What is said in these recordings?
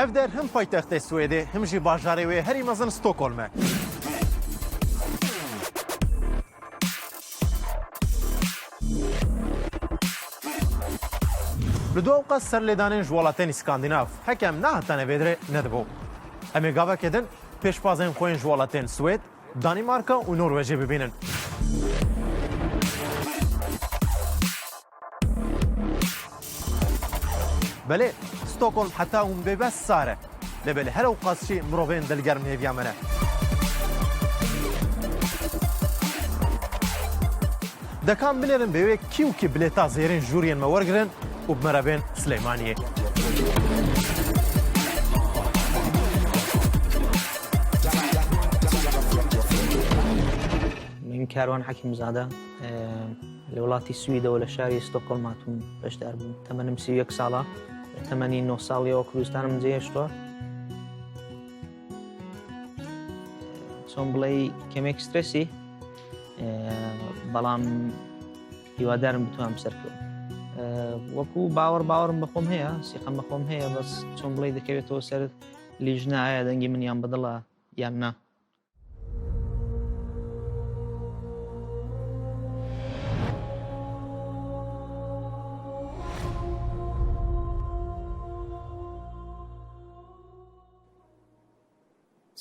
Ev der him paytextê Swêdê him jî bajarê wê herî mezin Stockholm e. Li du ewqas serlêdanên ji welatên Îskandînav heke em nehatane vê derê nedibû. Em ê gaveke din pêşbazên xwe yên ji welatên Swêd, Danîmarka û Norwecê bibînin. Belê Stockholm heta hûn bêbes sar e. Lê belê her ewqas jî mirovên dilgerm hêviya me ne. Dekan binêrin bê wê kî û kî bilêta zêrên jûriyên me wergirin û bi me re bên Silêmaniyê. من کاروان حەکیمزادە لە وڵاتی سویدەوە لە شاری ستۆکۆڵم هاتووم بەشدار بووم تەمەنم 31 ساڵە لە تەمەنی 9 ساڵیەوە کوردستانم جێهێشتووە چۆن بڵێ کەمێک سترێسی بەڵام هیوادارم بتوانم سەرکەوم وەکو باوەڕ باوەڕم بەخۆم هەیە سیقەم بەخۆم هەیە بەس چۆن بڵێ دەکەوێتەوە سەر لیژنە ئایا دەنگی منیان بەدڵە یان نا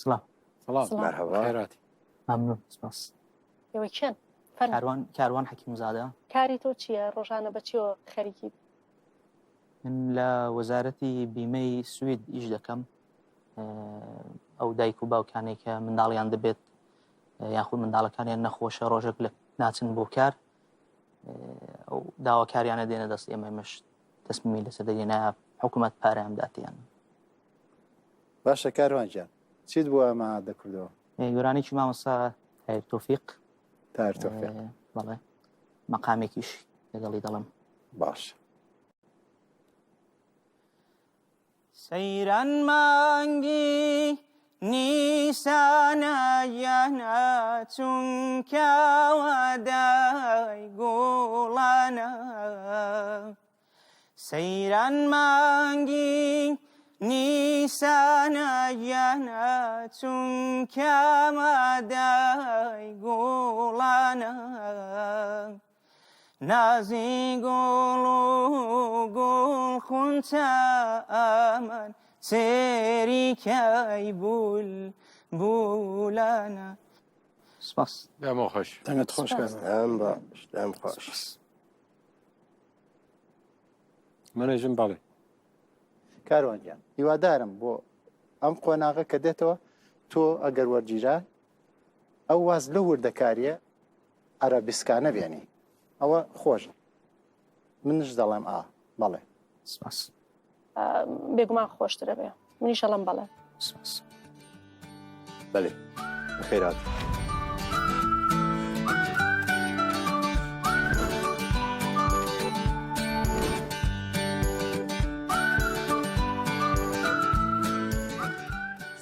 سڵاو سڵاو مەرحەبا خێراتی مەمنون سپاس ئێوە کێن کاروان کاروان حەکیمزادە کاری تۆ چییە ڕۆژانە بە چیەوە خەریکی من لە وەزارەتی بیمەی سوید ئیش دەکەم ئەو دایک و باوکانێک کە منداڵیان دەبێت یاخود منداڵەکانیان نەخۆشە ڕۆژێک لە ناچن بۆ کار ئەو داواکاریانە دێنە دەست ئێمە مش تەسمیمی لەسەر دەگەینە حکوومەت پارەیان داتیان باشە کاروان گیان چیت بۆ ئەمە دەکردەوە گۆرانێکی مامۆستا تایر تۆفیق تایر تۆفیق بەڵێ مەقامێکیش لەگەڵی دەڵم باش سەیران مانگی نیسانە یانە چونکە وەدای گوڵانە سەیران مانگی نیسانە یانە چونکە وەدای گوڵانە نازی گوڵ و گوڵ خونچە ئەمان سێریکای بول بولانە سپاس. دەمە خۆش. دەنگت خۆش کاکە. دەم باش دەم خۆش. منێژم بەڵێ. کاروان گیان هیوادارم بۆ ئەم قۆناغە کە دێتەوە تۆ ئەگەر وەرگیرا ئەو واز لەو وردەکاریە ئەرەبیسکانە بێنی ئەوە خۆش منش دەڵێم ئا بەڵێ سپاس بێگومان خۆشترە بێ منیش ئەڵم بەڵێ سپاس بەێ بەخێرات.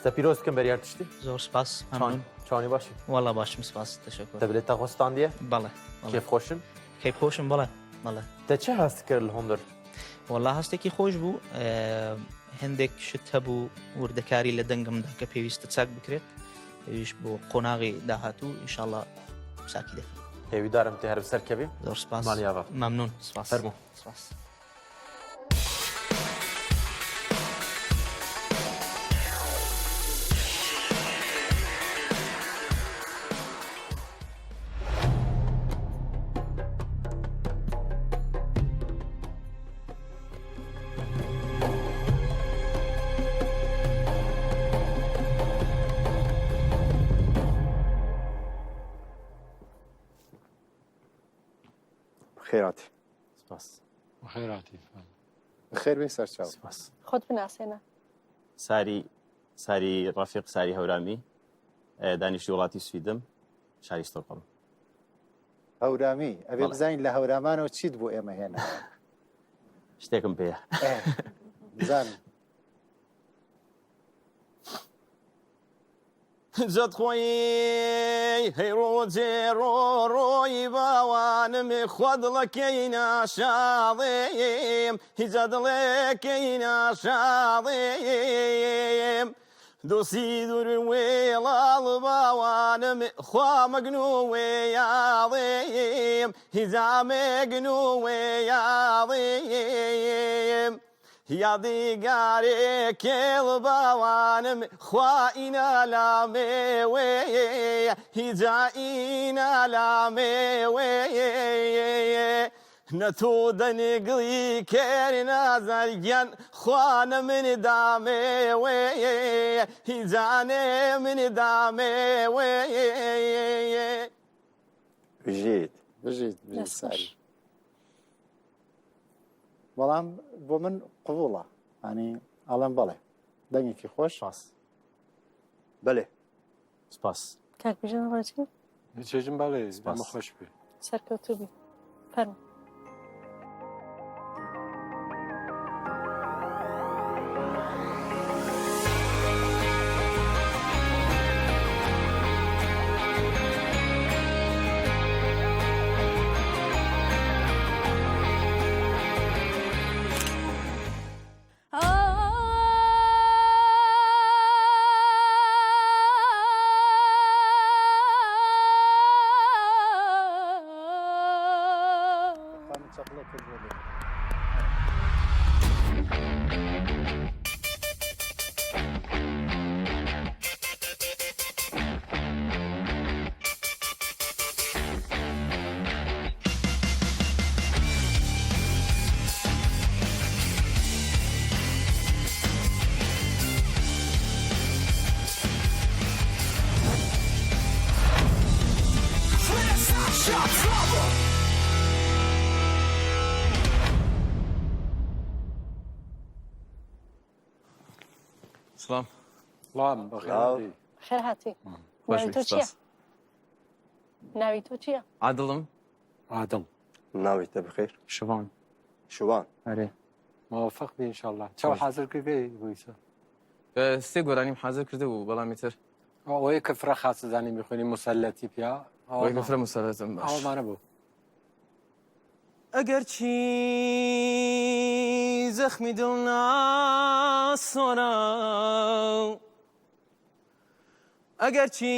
ستە پیرۆز بکەم بەریار تشتی زۆر سپاس ممنون چۆنی باشی وەڵا باشم سپاس تەشەکر تە بلێتە خۆستاندیە بەڵێ کێف خۆشن کەیف خۆشم بەڵێ بەڵێ تە چه هەست کرد لە هۆندر وەڵا هەستێکی خۆش بوو هەندێک شت هەبوو وردەکاری لە دەنگمدا کە پێویستە چاک بکرێت ئەویش بۆ قۆناغی داهاتوو ئینشاءاللە چاکی دەکەم هێویدارم تێ هەر سەرکەوی زۆر سپاس ماڵیاوە مەمنون سپاس فەرموو سپاس خێراتی سپاس خێراتی بەخێر بێی سەرچاو. سپاس. خۆت بناسێنە. ساری ساری ڕەفیق ساری هەورامی دانیشتوی وڵاتی سویدم شاری ستۆکهۆڵم. هەورامی ئەبێ بزانین لە هەورامانەوە چیت بۆ ئێمە هێنا شتێکم پێیە بزانم. جەت خۆی هەی ڕۆجێ ڕۆ ڕۆی باوانم خوا دڵەکەی ناشاڵێم هیجا دڵێکەی ناشاڵێم دۆسی دوور وێڵاڵ باوانم خوا مەگنو وێیاڵێم هیجا مەگنو وێیاڵێم یادیگارێ کێڵ باوانم خوا ئینا لامێوێ هیجا ئینا لامێوێ نە تۆ دەنگڵی کێر نازار گیان خوا نە من دامێوێ هیجا نێ من دامێوێ. بژیت. بژیت بژیت ساری. بەڵام بۆ من قبوڵە ینی ئەڵێم بەڵێ دەنگێکی خۆش سپاس بەێ سپاس کاک بیژەن ڕێچی چێژم بەڵێ سپاس خۆش بێ سەرکەوتوو بی فەرموو. سڵام. سڵام بەخێرهاتی. بەخێرهاتی. ناوی تۆ چییە؟ ناوی تۆ چییە؟ عادڵم. عادڵ. ناوی تە بخێر؟ شوان. شوان. ئەرێ. مۆفق بی ئینشاءاللە. چاو حازر کردی بوویسە؟ سێ گۆرانیم حازر کرده بوو بەڵام ئیتر ئەوەی کە فرە خاص زانی میخوێنی مسەلەتی پیا ئەوەی کە فرە مسەلەتم باش ئەومانە بوو. ئەگەرچی زەخمی دڵ ناسۆرە ئەگەرچی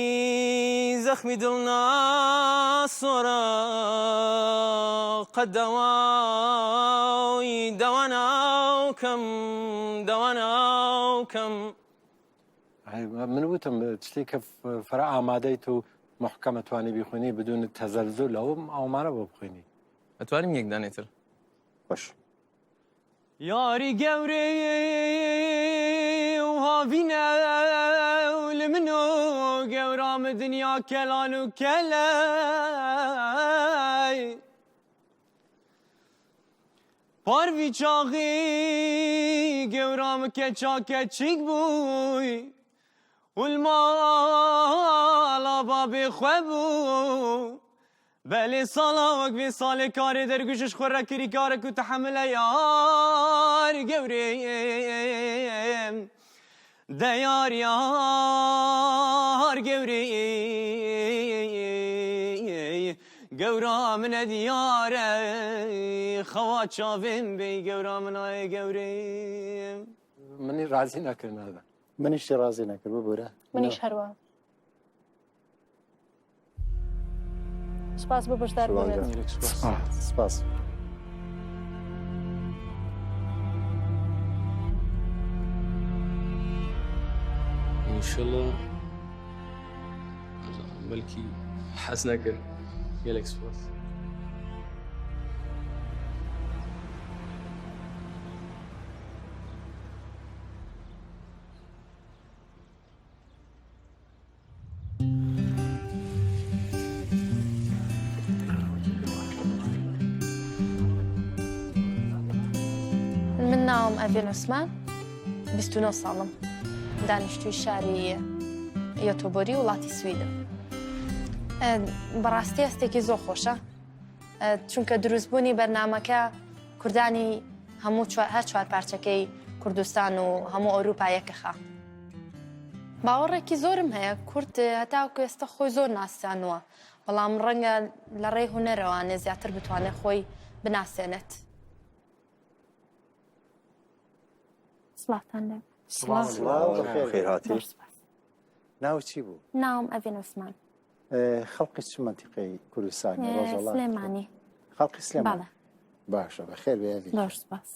زەخمی دڵ ناسۆرە قەت دەوای دەوا ناوکەم دەوا ناوکەم. من وتم شتێک کە فرە ئامادەیت و محکەمە توانی بیخوێنی بدون تەزەلزول ئەو ئەومانە بۆ بخوێنی. ئەتوانیم یەک دانەی تر. باش. یاری گەورەی و هاوینە لە من و گەورام دنیا کەلان و کەلەی پاروی چاغی گەورام کەچا کەچیک بووی و ماڵا بابێ خوێ بوو بەلێ ساڵا وەک بێ ساڵێ کارێ دەرگوشش خۆ ڕەکری کارەک و تەحەملە یار گەورێم دەیار یار گەورێ گەورا منە دیارە خەوا چاوێم بێ گەورا منایە گەورێم منی ڕازی نەکرد نازانم. منیشی ڕازی نەکرد ببورە. منیش هەروە. سپاس بۆ بەشداربوونت. سپاس. ئینشەڵا بەلکی حەز نەکرد گەلێک سپاس. من ناوم ئەڤین عوسمان 29 ساڵم دانیشتووی شاری یۆتۆبۆری وڵاتی سویدم بەڕاستی هەستێکی زۆر خۆشە چونکە دروستبوونی بەرنامەکە کوردانی هەموو هەر چوار پارچەکەی کوردستان و هەموو ئەوروپا یەکەخا. باوەڕێکی زۆرم هەیە کورد هەتاوەکو ئێستا خۆی زۆر ناسیانووە بەڵام ڕەنگە لە ڕێی هونەرەوانێ زیاتر بتوانێت خۆی بناسێنێت. سڵاوتان لێ سڵاو سڵاو بەخێر هاتی. ناو چی بوو؟ ناوم ئەڤین عوسمان. خەڵقی چ مەنتیقەی کوردستانی ڕۆژهەڵات؟ سلێمانی. خەڵقی سلێمانی. باشە بەخێر بێ ئەڤین. زۆر سپاس.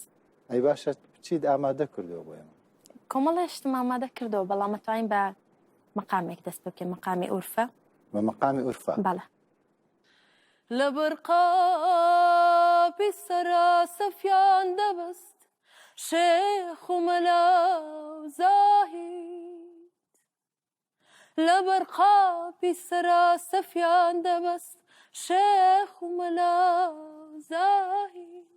ئەی باشە چیت ئامادە کردووە بۆ ئێمە؟ کۆمەڵێ شتم ئامادە کردەوە بەڵام ئەتوانین بە مەقامێک دەست پێ بکەین مەقامی ئورفە. بە مەقامی ئورفە؟ بەڵێ. لەبەر قاپی سەرا سەفیان دەبەست شێخ و مەلا و زاهید لەبەر قاپی سەرا سەفیان دەبەست شێخ و مەلا و زاهید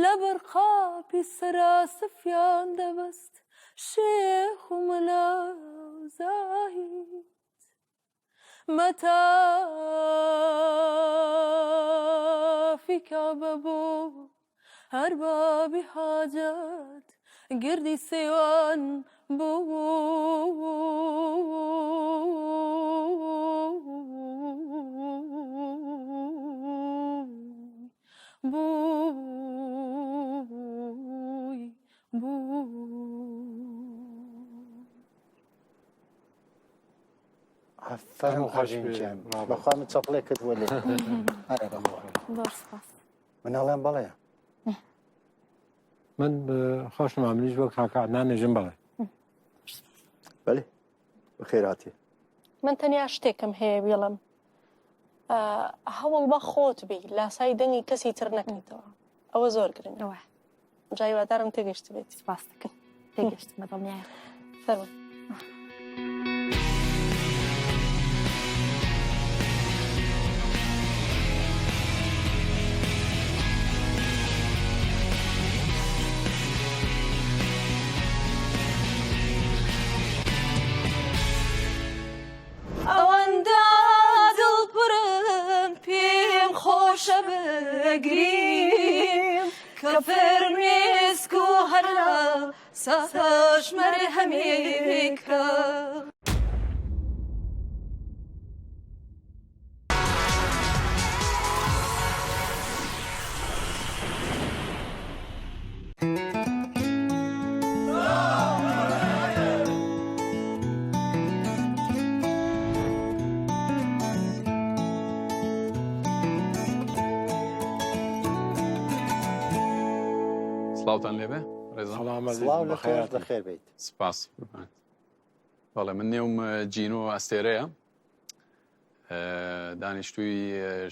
لەبەر قاپی سەرا سەفیان دەبەست شێخ و مەلا و زاهید مەتافی کەعبە بۆ هەر بابی حاجەت گردی سەیوان بوو. بووی بوو. ئافەرم خۆش گیان بەخوا من چەپڵێکت بۆ لێ ئەرێ بەخوا زۆر سپاس. من ئەڵێم بەڵێ. من خۆشم منیش بۆ کاکە عەدنان نێژم بەڵێ. بەێ بەخێراتی. من تەنیا شتێکم هەیە بیڵم هەوڵ بە خۆت بی لاسای دەنگی کەسی تر نەکەیتەوە ئەوە زۆر گرنگە جا هیوادارم تێگەشتبێت. سپاس دەکەم تێگەشتم بە دڵنیایە. فەرموو. ئەوەندە دڵپڕم پێم خۆشە بگریم کە فرمێسک و هەر لە ساش مەرهەمێکە. سڵاوتان لێبێ سڵاو لە خێر بەخێر بیت سپاس بەڵێ من نێوم جینۆ ئەستێرەیە دانیشتووی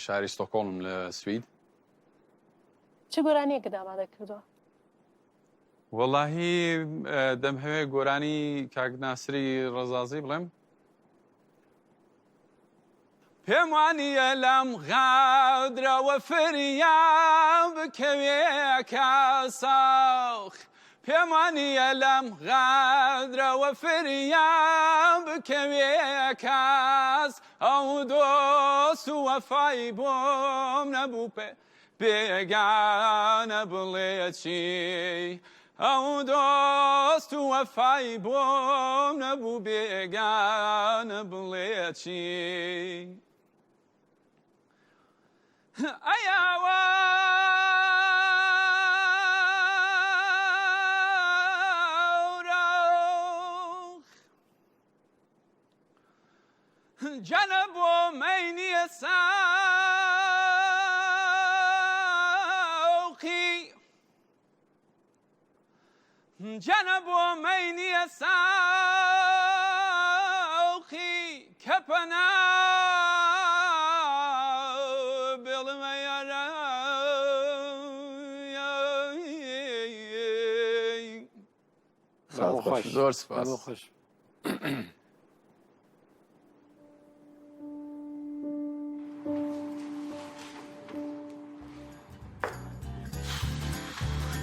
شاری ستۆکۆڵم لە سوید. چ گۆرانیەکت ئامادە کردووە؟ وەڵاهی دەمهەوێ گۆرانی کاک ناسری ڕەزازی بڵێم. پێم وانییە لەم غادرەوە فریام بکەوێ کاساخ پێم وانییە لەم غادرەوە فریام بکەوێ کاس ئەو دۆست و وەفای بۆم نەبوو پێ بێگانە بڵێ چی ئەو دۆست و وەفای بۆم نەبوو بێگانە بڵێ چی ئەیاوە جەنە بۆ مەینیە ساقی جەنە بۆ مەینیە ساقی کە پەنا بێڵمە یارە زۆر سپاس.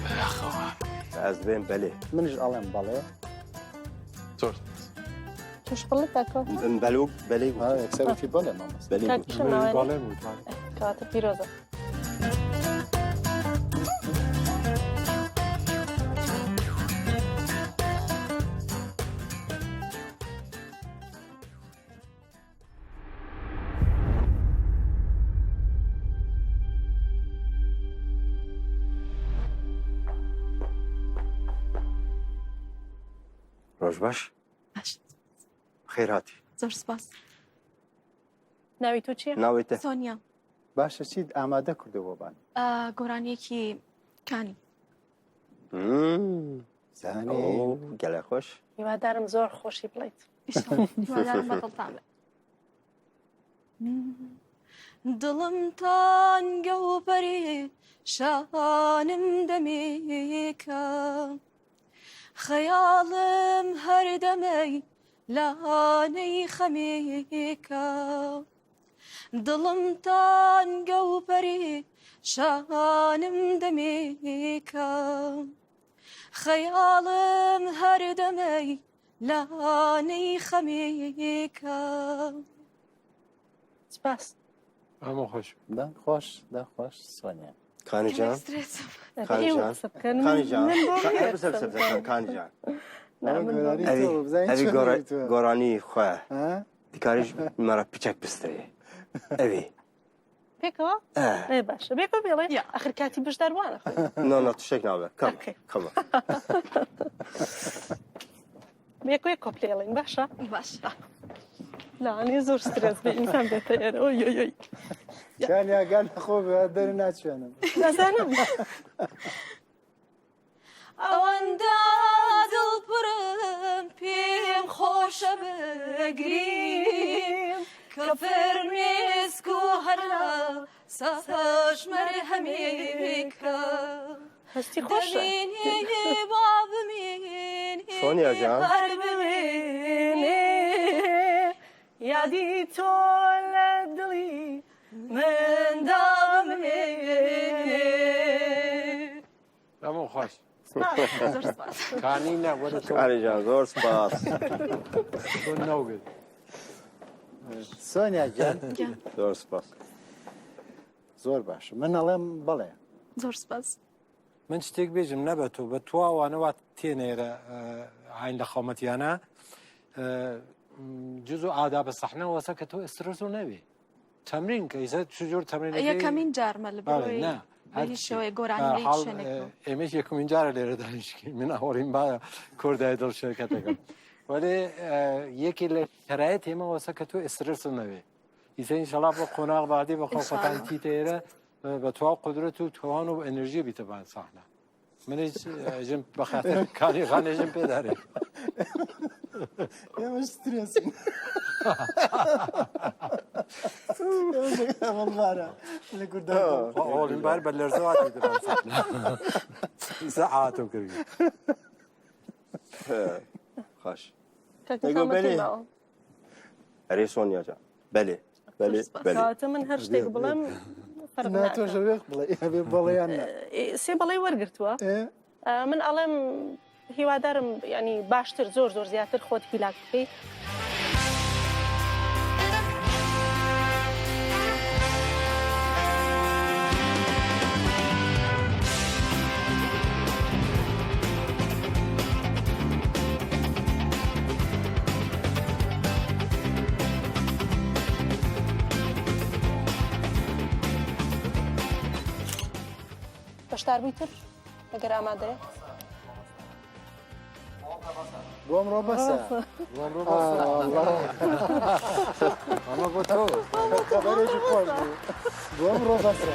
بەداخەوە. ئەز بێم بەلێ. منیش ئەڵێم بەڵێ. زۆر تۆش بڵێ تاکۆ. بەلو بەلێ گوت. یەکسەر وتی بەڵێ مامۆستا. بەلێ کاک گوت. شەماوەنی؟ منیش بەڵێم وت. کەواتە پیرۆزە. ڕۆژ باش باش خێراتی زۆر سپاس ناوی تۆ چییە؟ ناوی تە سۆنیا باشە چیت ئامادە کردو بۆ بان گۆرانیەکی کانی زانی گەلە خۆش هیوادارم زۆر خۆشی بڵیت هیوادارم بەدڵتان بێت دڵم تانگە و پەری شانم دەمێکە خەیاڵم هەردەمەی لانەی خەمێکە دڵم تانگە و پەری شانم دەمێکە خەیاڵم هەردەمەی لانەی خەمێکە. سپاس. هەموو خۆش. دەنگ خۆش دەنگ خۆش سۆنیا. کانی جان کانی جان کانی جان بسە بسە بسە کانی جان ئەوی گۆرانی خۆ دیکاریش مەرە پچەک بسترێ ئەوی پێکەوە ئێ باشە بێکەوە بێڵێ ئەخر کاتی بەشداربووانە نا نا تشتێک نابێ کەم کەمە بێکۆ یەک کۆپلێ ئەڵێین باشە باشە لەوانەیە زۆر سترێس بێ ئینسان بێتە ئێرە ئۆی ئۆی ئۆی کانیا گەل خۆ دەر ناچێنم نازانم ئەوەندە دڵپڕم پێم خۆشە بگریم کە فرمێسک و هەر لە سەش مەرهەمێکە هەستی خۆشە دەمینی با بمینی سۆنیا جان. هەر بمینی یادی تۆ لە دڵی مندا بمێنێ هەموو خۆش. زۆر سپاس. کانی نا وەرە تۆ. کانی جان زۆر سپاس. تۆ نەوگرت. سۆنیا گیان زۆر سپاس. زۆر باشە من ئەڵێم بەڵێ. زۆر سپاس. من شتێک بێژم نە بە تۆ بە تواوانە وا تێنێرە عین لە خەومەتیانە جز و ئادابە سەحنە وەسە کە تۆ ئسترس و نەبێ تەمرین کە ئیسە چجور تەمرین یەکەمین جارمە لە بەڵێ نا هەر شێوەیە گۆرانی لە هیچ شوێنێک بوو. ئێمەش یەکەمین جارە لێرە دانیشتین من ئەوەڵین با کوردای دڵ شەرکەتەکەم وەلێ یەکێ لە شەرایط ئێمە وەسە کە تۆ ئسترس نەبێ ئیسە ئینشەڵا بۆ قۆناغ بعدی بە خۆ خۆتان تیتە ئێرە بە تەواو قودرەت و توان و ئەنرژی بیتە بان ساحنە منیش ژم بەخاتر کاری خانێژم پێدارێ ئێمە سترێسین بارە لە کوردان ئەوڵین بار بە لەرزەوە تیتە بان ساحنە ئیسە عاتۆ کردی خاش کاک دەگۆ ئوسامە بەلێ. پێی ماوە. ئەرێ سۆنیا جان بەلێ بەلێ بەلێ کەواتە من هەر شتێک بڵێم فەرق نا ناکا. تۆش ئەبێ بڵێ ئەبێ بەڵێ یان نا سێ بەڵێ وەرگرتووە ئێ؟ من ئەڵێم هیوادارم ینی باشتر زۆر زۆر زیاتر خۆت هیلاک بکەی. بەشداربووی تر ئەگەر ئامادەیە بۆ ئەمڕۆ بەسە ئەمە بۆ تۆ خەبەرێکی خۆش بوو بۆ ئەمڕۆ بەسە.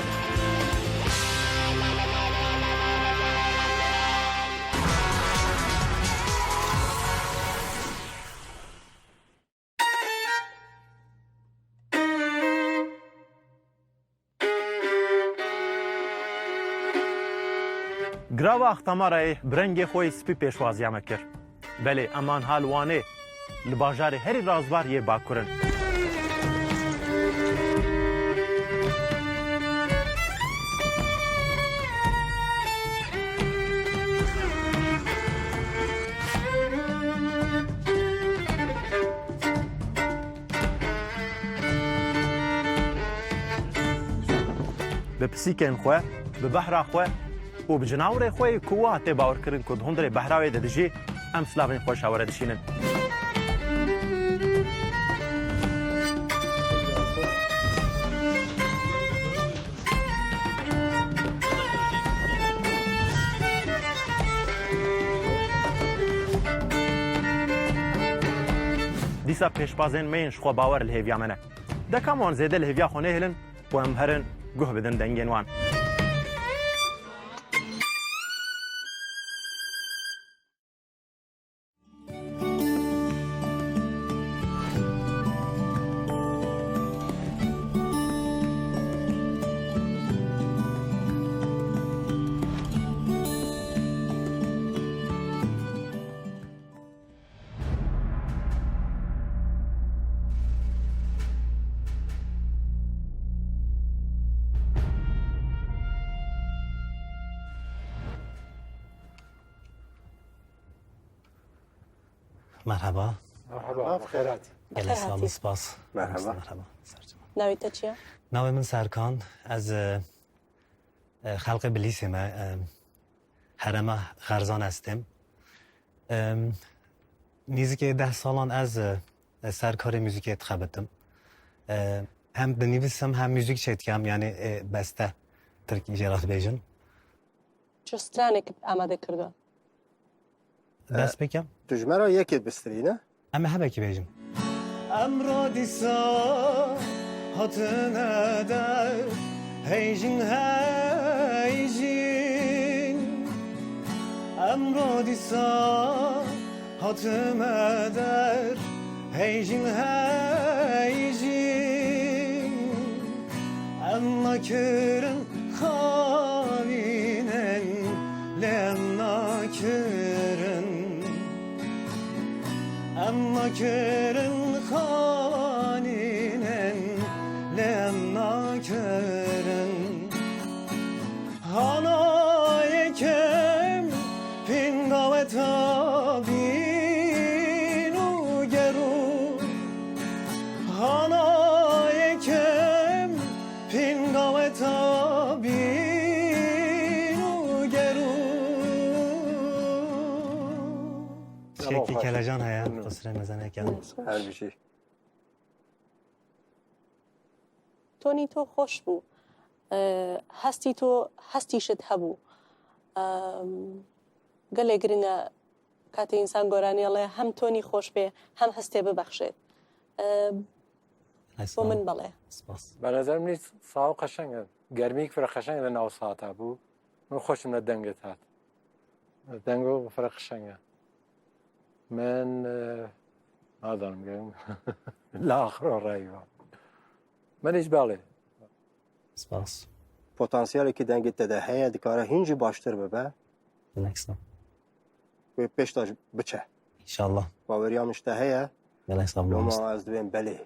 گراوە ئەختەمارای bi rengê xwe yê spî pêşwaziya me kir. Belê eman ha li Wanê li bajarê herî razbar yê Bakur in. Bi pisîkên xwe, bi behra xwe û bi cinawirê xwe yê ku wiha tê bawerkirin ku di hundirê behra wê de dijî, em silavên xwe ji hewe re dişînin. Dîsa pêşbazên me yên ji xwe bawer li hêviya me ne. Deka wan zêde li hêviya xwe nehêlin û em herin guh bidin dengên wan. مەرحەبا. مەرحەبا بەخێرهاتی. گەلێ سڵاو سپاس. مەرحەبا. مەرحەبا. ناوی تە چییە؟ ناوی من سەرکان ئەز خەڵقی بلیسێ مە هەرەمە غەرزان ئەستێم. نزیکێ ده ساڵان ئەز سەر کارê موزیکێ dixebitim. Hem dinivîsim hem müzik çêdikim yanî beste tirkî jê re dibêjin. چ stranێکت ئامادە کردووە؟ دەست بکەم؟ Tu ji me re yekê bistirî ne? Em ê hebekî bêjin. Emro dîsa hatine der hey jin hey jin Emro dîsa hatime der hey jin hey jin Em nakirin xanînin lê em nakirin Em nakirin xanînin lê em nakirin Hana yekem pingaveta bin û gerû Hana yekem pingaveta bin û gerû Tiştekî kelecan heye qusirê mezin nekin. Her bijî. تۆنی تۆ خۆش بوو هەستی تۆ هەستیشت هەبوو گەلێ گرنگە کاتێ ئینسان گۆرانی ئەڵێ هەم تۆنی خۆش بێ هەم هەستێ ببەخشێت بۆ من بەڵێ. سپاس. بە نەزەر منیش ساو قەشەنگە گەرمیک فرە قەشەنگ لە ناو ساتا بوو من خۆشم لە دەنگت هات دەنگ و فرە قەشەنگە من نازانم گەرم لە ئاخرۆ ڕایوە منیش بەڵێ. سپاس. پۆتانسیالێکی دەنگت تێدا هەیە دکارە هینجی باشتر ببە. Next. وێ پێشتاش بچە. ئینشاڵڵا. باوەریان شتە هەیە. گەلێ سڵاو لۆما ئەز دوێن بەلێ.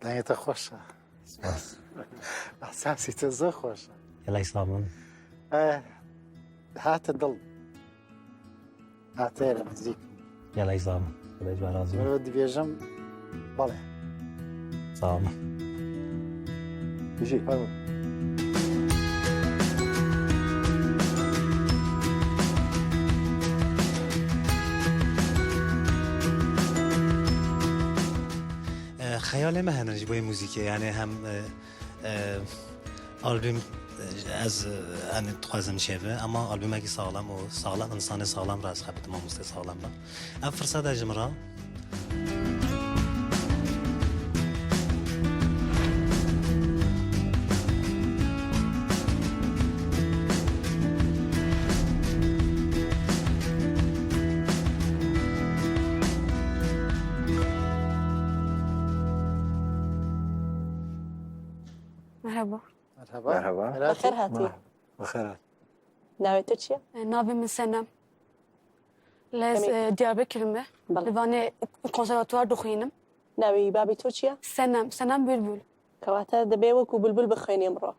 دەنگتە خۆشە. سپاس. ئەحساسی تە زۆر خۆشە. گەلێ سڵاو من. هاتە دڵ. هاتە لە نزیک. گەلێ سڵاو. خودای جوان ڕازی بێ. مرۆ دبێژم بەڵێ. سڵاو. بژی. فەرموو. خەیاڵێ me hene ji bo muzîkê yanê hem albüm ez yanî dixwazim çêbe ema albümekî saxlem û saxlem insanê saxlem re ez xebitim mamostê saxlem re. Ev firsat e ji min re. مەرحەبا. مەرحەبا. مەرحەبا. بەخێر هاتی. بەخێر هاتی. ناوی تۆ چییە؟ ناوی من سەنەم. لە دیاربەکرمە. لە وانێ کۆنسەرڤاتوار دخوێنم. ناوی بابی تۆ چییە؟ سەنەم، سەنەم بولبول. کەواتە دەبێ وەکو بولبول بخوێنی ئەمڕۆ.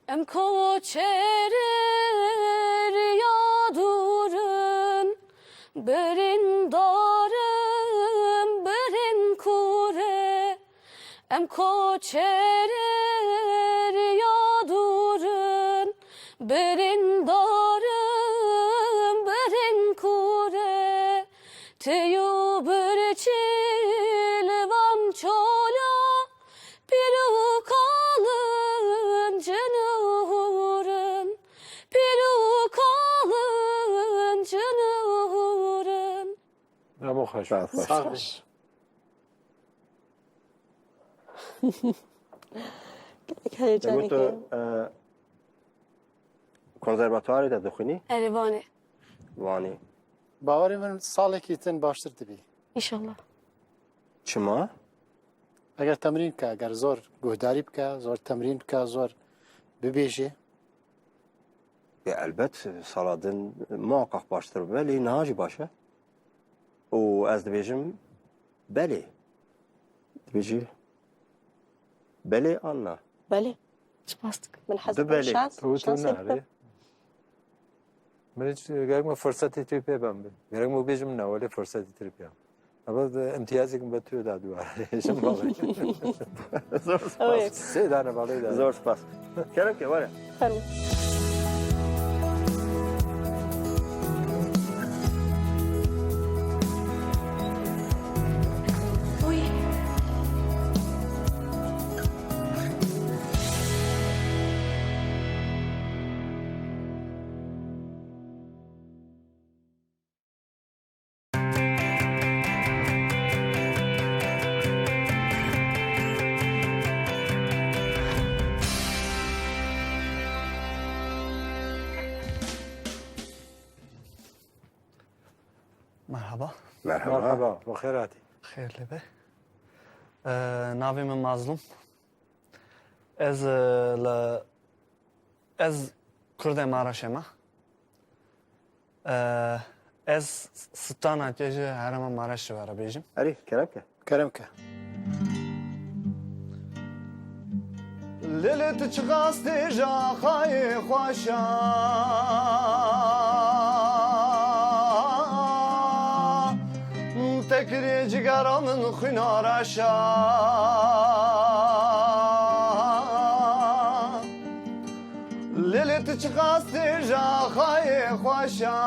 ئەم کۆچەرە یا دوورن بریندارم برین کوورە. Em koçerer ya dûrin Birîndarim birîn kûr e Tî û birçî li van çola Pîr û kalin cin û hûrin Pîr û kalin cin û hûrin. Hemû xweş. Sax Gelek heyecanî تو konservatuarê de dixwînî? Erê Wanê. Wanê. باوەڕی من ساڵێکی تن باشتر دەبی. ئیشەڵڵا. چما؟ ئەگەر تەمرین بکە ئەگەر زۆر گۆداری بکە زۆر تەمرین بکە زۆر ببێژێ. ئەلبەت ساڵادن مواقع باشتر ببێ لێ ناژی باشە و ئەس دەبێژم بەلێ دەبێژی بەلێ ئان نا بەلێ سپاس دکەم. من حەز دو بەلێ. شانس تو تو شانسێ نارێ بدەم. من هیچ گەرەکمە فرسەتی تری پێ بەم گەرەکمە بێژم ناوە لێ فرسەتی تری پێ ئەمە ئەمتیازێکم بە توێ دا دووارە ێژم بەڵێ زۆر سپاس سێ دانە بەڵێ دا زۆر سپاس کەرم کە وەرە فەرموو. مەرحەبا. مەرحەبا. مەرحەبا بەخێرهاتی. خێر لێ بێ. ناوی من مازلوم. Ez li ez Kurdê Maraşê me. Ez stanakê ji herêma Maraşê were bêjim. Erê kerem ke. Kerem ke. Lê lê tu çiqas têja xayê xweşa Te kirê cigera min xwîna reşa Lê lê tu çiqas têja xayê xweşa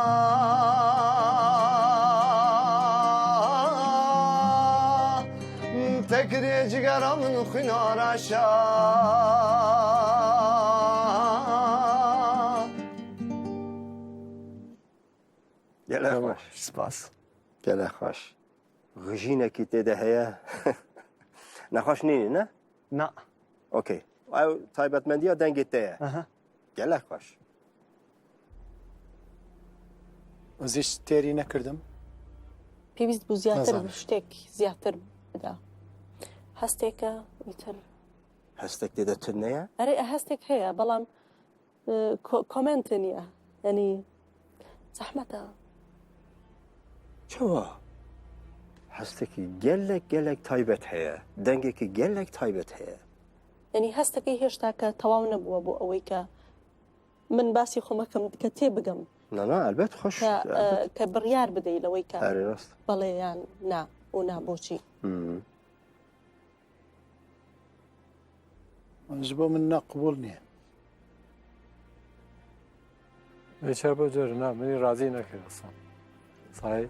Te kirê cigera min xwîna reşa Gelek xweş. Spas. Gelek xweş. Gijînekî tê de heye. Nexweş nînî ne? Na. Okey. Ew taybetmendiya dengê te ye. Gelek xweş. Ez هیچ تێری نەکردم. پێویست بوو زیاتر نازانم. شتێک زیاتر بدا هەستێکە ئیتر هەستێک تێدە تر نەیە؟ ئەرێ هەستێک هەیە بەڵام کۆمێنت نییە ینی زەحمەتە چەوە؟ هەستێکی gelek gelek taybet heye. Dengekî gelek taybet heye. ینی هەستەکەی هێشتا کە تەواو نەبووە بۆ ئەوەی کە من باسی خۆمەکەم کە تێبگەم نا نا ئەلبەت خۆش کە کە بڕیار بدەی لەوەی کە ئەرێ ڕاست. بەڵێ یان نا و نا بۆچی ji بۆ من ناقبول نییە. چرا بۆ جۆرە نا منی ڕازی نەکرد ئەسڵەن. سای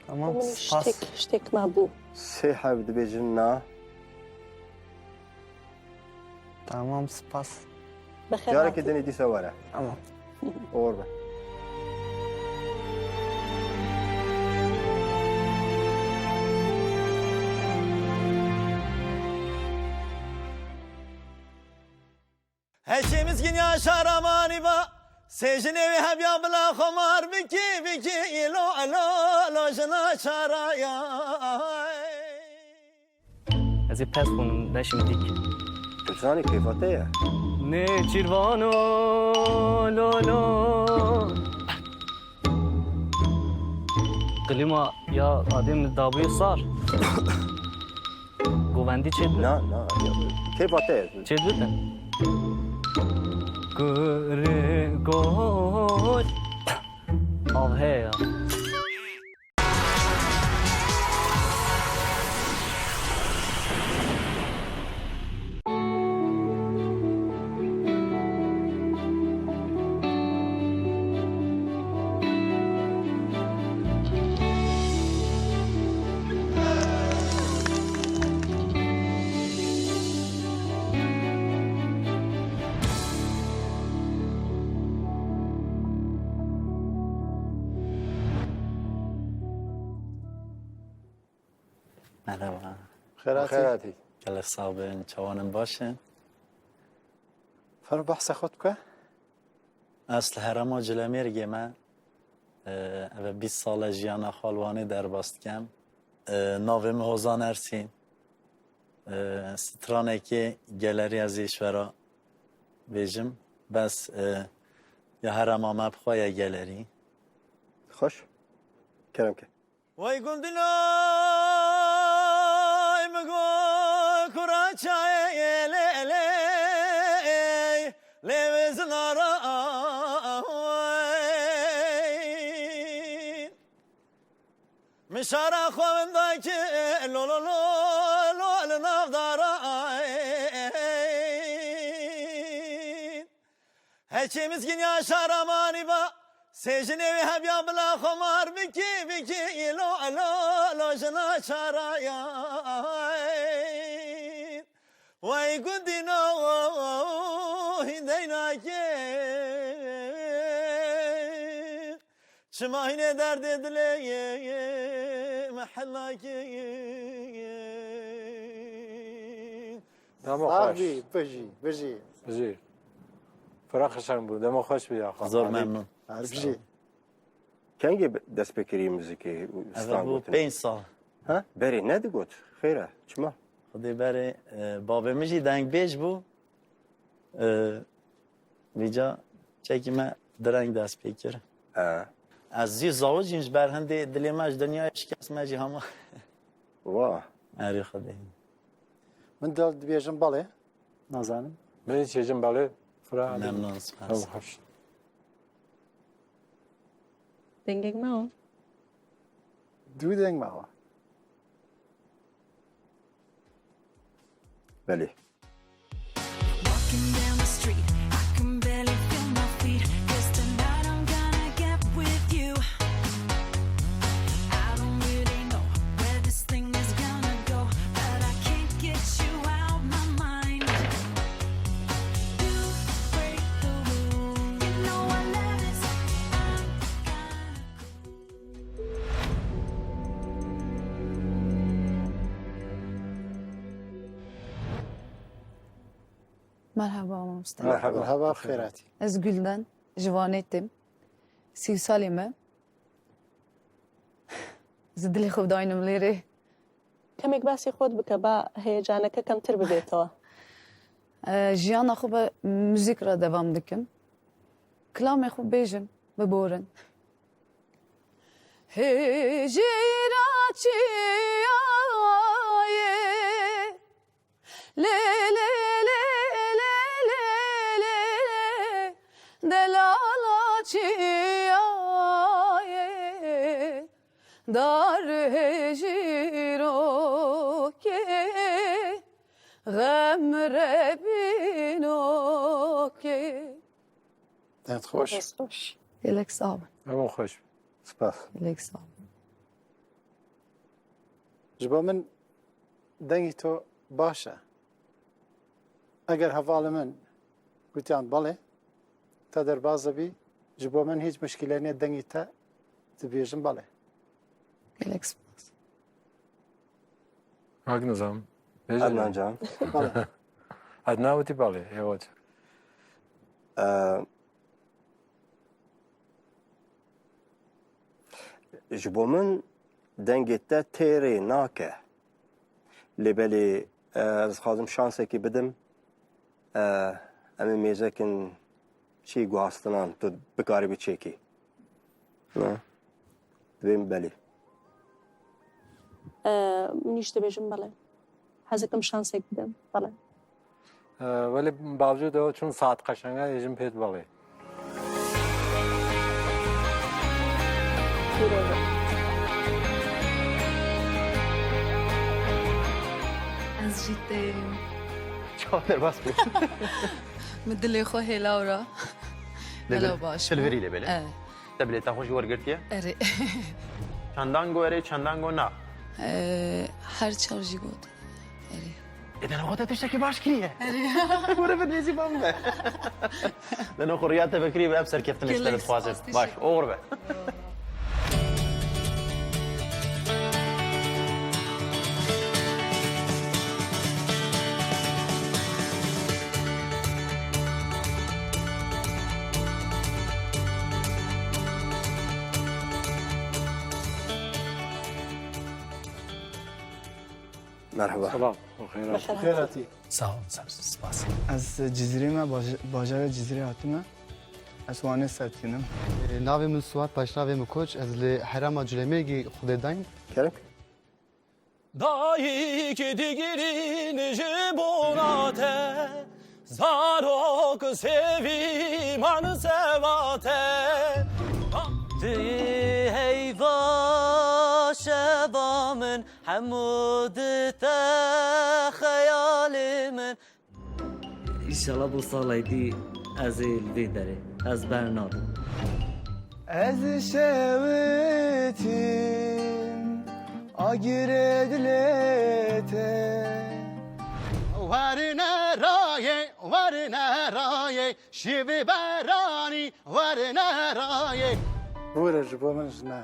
تەمام من سپاس. شتێک شتێک مابوو سێ حەب دەبێژن نا. تەمام سپاس. بەخێر جارێکی هاتی. دنی دیسە وەرە. تەمام. ئۆر بە. هەشێ مسکین یا شارەمانی بە سێژنێوی هەبیا بلا خۆمار بکی بکی ئیلۆ ئەلۆ لۆ ژنا شارایە Ez ê pes bûnim neşim dîk. Tu zanî keyfa te ye. Nêçîrvano lo lo Klima ya adem dabûye sar. Govendî çêdibe. Na na keyfa te ye. Çêdibe. Gurê gol Av heye ya. مەرحەبا. خێراتی. گەلەک ساغ بن چاوانم باشن. فەرموو بەحسە خۆت بکە. ئەس لە هەرەما جلەمێرگێ مە ئەڤە 20 ساڵە ژیانا خوا li Wanê derbas dikem. Navê min Hozan Ersîn. Stranekê gelerî ez ê ji we re bêjim. Bes ya herema me bi xwe ye gelerî. Xweş. Kerem ke. Wey gundinay min got kura çayê lê lê lê wê zinara Min şara xwe winda kir lo lo lo lo li nav dara Heçê mizgîn ya şara manî ba Sê jinê wê hebiya bila xwe mar bikî bikî lo lo lo jina çara ya Wey gundî no hîn deynakê Çima hînê derdê dilê me helakê Dema Sax xweş. bî, bijî, bijî. Bijî. Fira xeşeng bû. Dema xweş bî ya xwe. Zor memnun. Her bijî. Kengê dest pê kirî muzîkê û Ev stran bû gotinê? 5 sal. Ha? Berê nedigot. Xêr e. Çima? Xwedê berê bavê min jî dengbêj bû. Vîca çekî me direng dest pê kir. Ez zî zawicîm ji ber hindê dilê me ji dinyayê şikest me jî hema. Wa. Erê Xwedê. Min dil dibêjim belê. Nazanim. Min jî çêjim belê. Fira Memnun spas. Xweş. Dengek mawa. دوو دەنگ ماوە. Belê. Walking down the street, I can barely feel my feet. 'Cause tonight I'm gonna get with you. I don't really know where this thing is gonna go, but I can't get you out my mind. You break the rules, you know I love it. I'm Merhaba mamoste. Merhaba. Merhaba, xêr hatî. Ez Gülden ji Wanê têm. 30 salê me. Ez dilê xwe bidayînim lêrê. کەمێک باسی خۆت بکە با هەیەجانەکە کەمتر ببێتەوە. Jiyana xwe bi müzik re devam dikim. Kilamê xwe bêjim, biborin. Hêjîra çiyayê lê lê lê lê lê lê delala çiyayê dar hêjîrokê غem rebînokê. Dengت xweş. Gelek sağ ol. Dema xweş. Spas. Gelek sağ ol. Ji bo min dengî تۆ باشە. ئەگەر هەڤاڵە من گوتیان بەڵێ تا دەرباز دەبی ji bo min هیچ مشکلە نییە دەنگی تە دەبێژم بەڵێ. Gelek spas. Kak Nizam. Adnan can. Belê. Adnan وتی بەڵێ ئێوە چ؟ Ji bo min dengê te têrê nake. Lê belê ez dixwazim şansekî bidim em ê mêzekin çî guhastinan tu bikarî biçêkî. Na? Dibêm belê. منیش دەبێژم بەڵێ. حەزەکەم شانسێک بدەم. بەڵێ. وەلێ باوجودەوە چون سات قەشەنگە ئێژم پێت بەڵێ. پیرۆزە. Ez jî têm. Çawa derbas bû? Min dilê xwe hêla ra. Hela baş. Silvirî lê belê. Te bilêta xwe jî wergirtiye? Erê. Çendan go erê, çendan go na. Her çar jî got. Erê. Ê dena xwe te tiştekî baş kiriye. Were bi nêzî ba min be. Dena xwe riya te vekirî be ev serkeftinê ji te re dixwaze. Baş, oxir be. مەرحەبا. سڵاو. بەخێرهاتی. سپاس. Ez Cizîrê me bajarê Cizîrê hatime. Ez Wanê sertînim. Navê min Suat paşnavê min Koç ez li herêma Culemêrgê Xwedêdayîn. Kerem. Dayik digirin ji bona te Zarok sevîman seva te Tu yî heyva şeva min Hemû di te xeyalê min Îşala bo salay dî ez ê li vê derê ez bernadim. Ez şewitîm agirê dilê te. Werine rayê, werine rayê, şivê beranî, werine rayê. Bûre ji bo min ji ne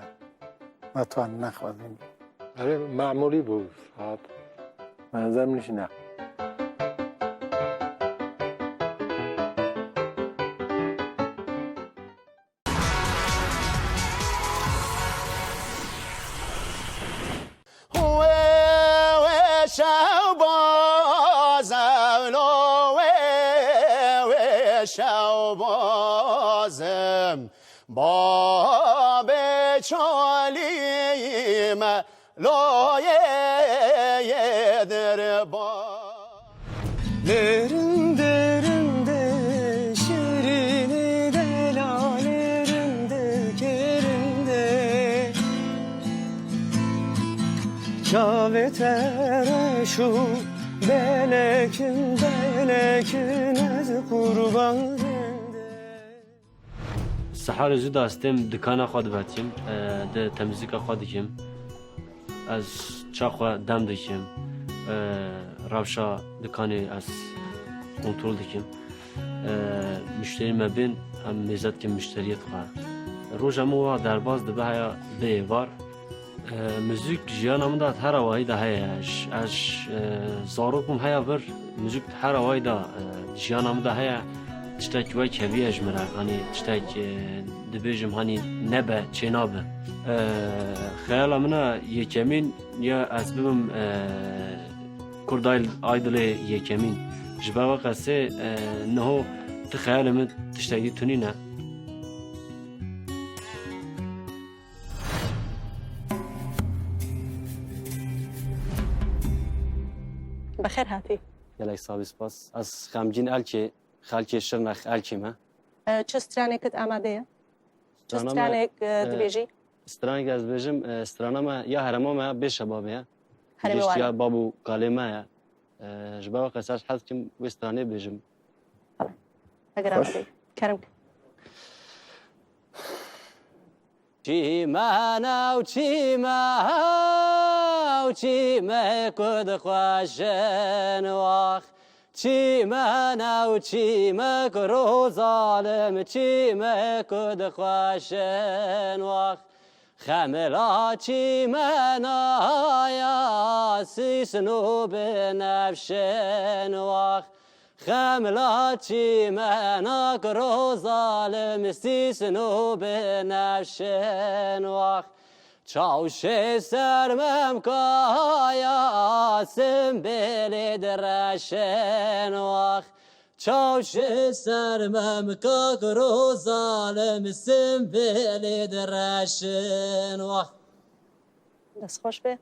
metwan nexwazîn. Erê memûlî bû saet. Benzer min jî ne. Babê çalî me loyê derba. Lerinde rinde şirini delal rinde kerinde Çave tereşu belekin belekin ez kurban Seharê zû de ez têm dikana xwe divetîm, di temizlika xwe dikim. Ez ça xwe dem dikim. Rewşa dikanê ez kontrol dikim. Müşterî me bên em mêze dikim müşteriyê dixwe. Roja min wiha derbas dibe heya bi êvar. Müzik jiyana min de her awayî de heye. Ez zarok bûm heya vir müzik her awayî de jiyana min de heye. Tiştek wek hevî ye ji min re. Hanî tiştek dibêjim hanî nebe çênabe. Xeyala min a yekemîn ya ez bibim Kurd Idolê yekemîn. Ji ber we qesê niho ti xeyalê min tiştekî tunî ne. بەخێر هاتی. Gelek sabi spas. Ez xemgîn elkê xelkê Şirnex elkê me. چ stranێکت ئامادەیە؟ چ stranێک dibêjî؟ Stranêk ez dibêjim strana me ya herema me ya bê şebabê ye. Herêmê Giştiya wan e. bab û kalê me ye. Ji ber we qes ez hez dikim wê stranê bêjim. Eger amadeyî. Kerem ke. Çîmene û çîme û çîme ku dixweşin wax Çîmene û çîme ku rozalim çîme ku dixweşin wax Xemila çîmena ya sîsin û binefşin wax Xemla çîmena kro zalim sîsin û binefşin wax Çawşê ser memkaya simbêlê direşin wax Çawşê ser memka kro zalim simbêlê direşin wax. دەست خۆش بێ.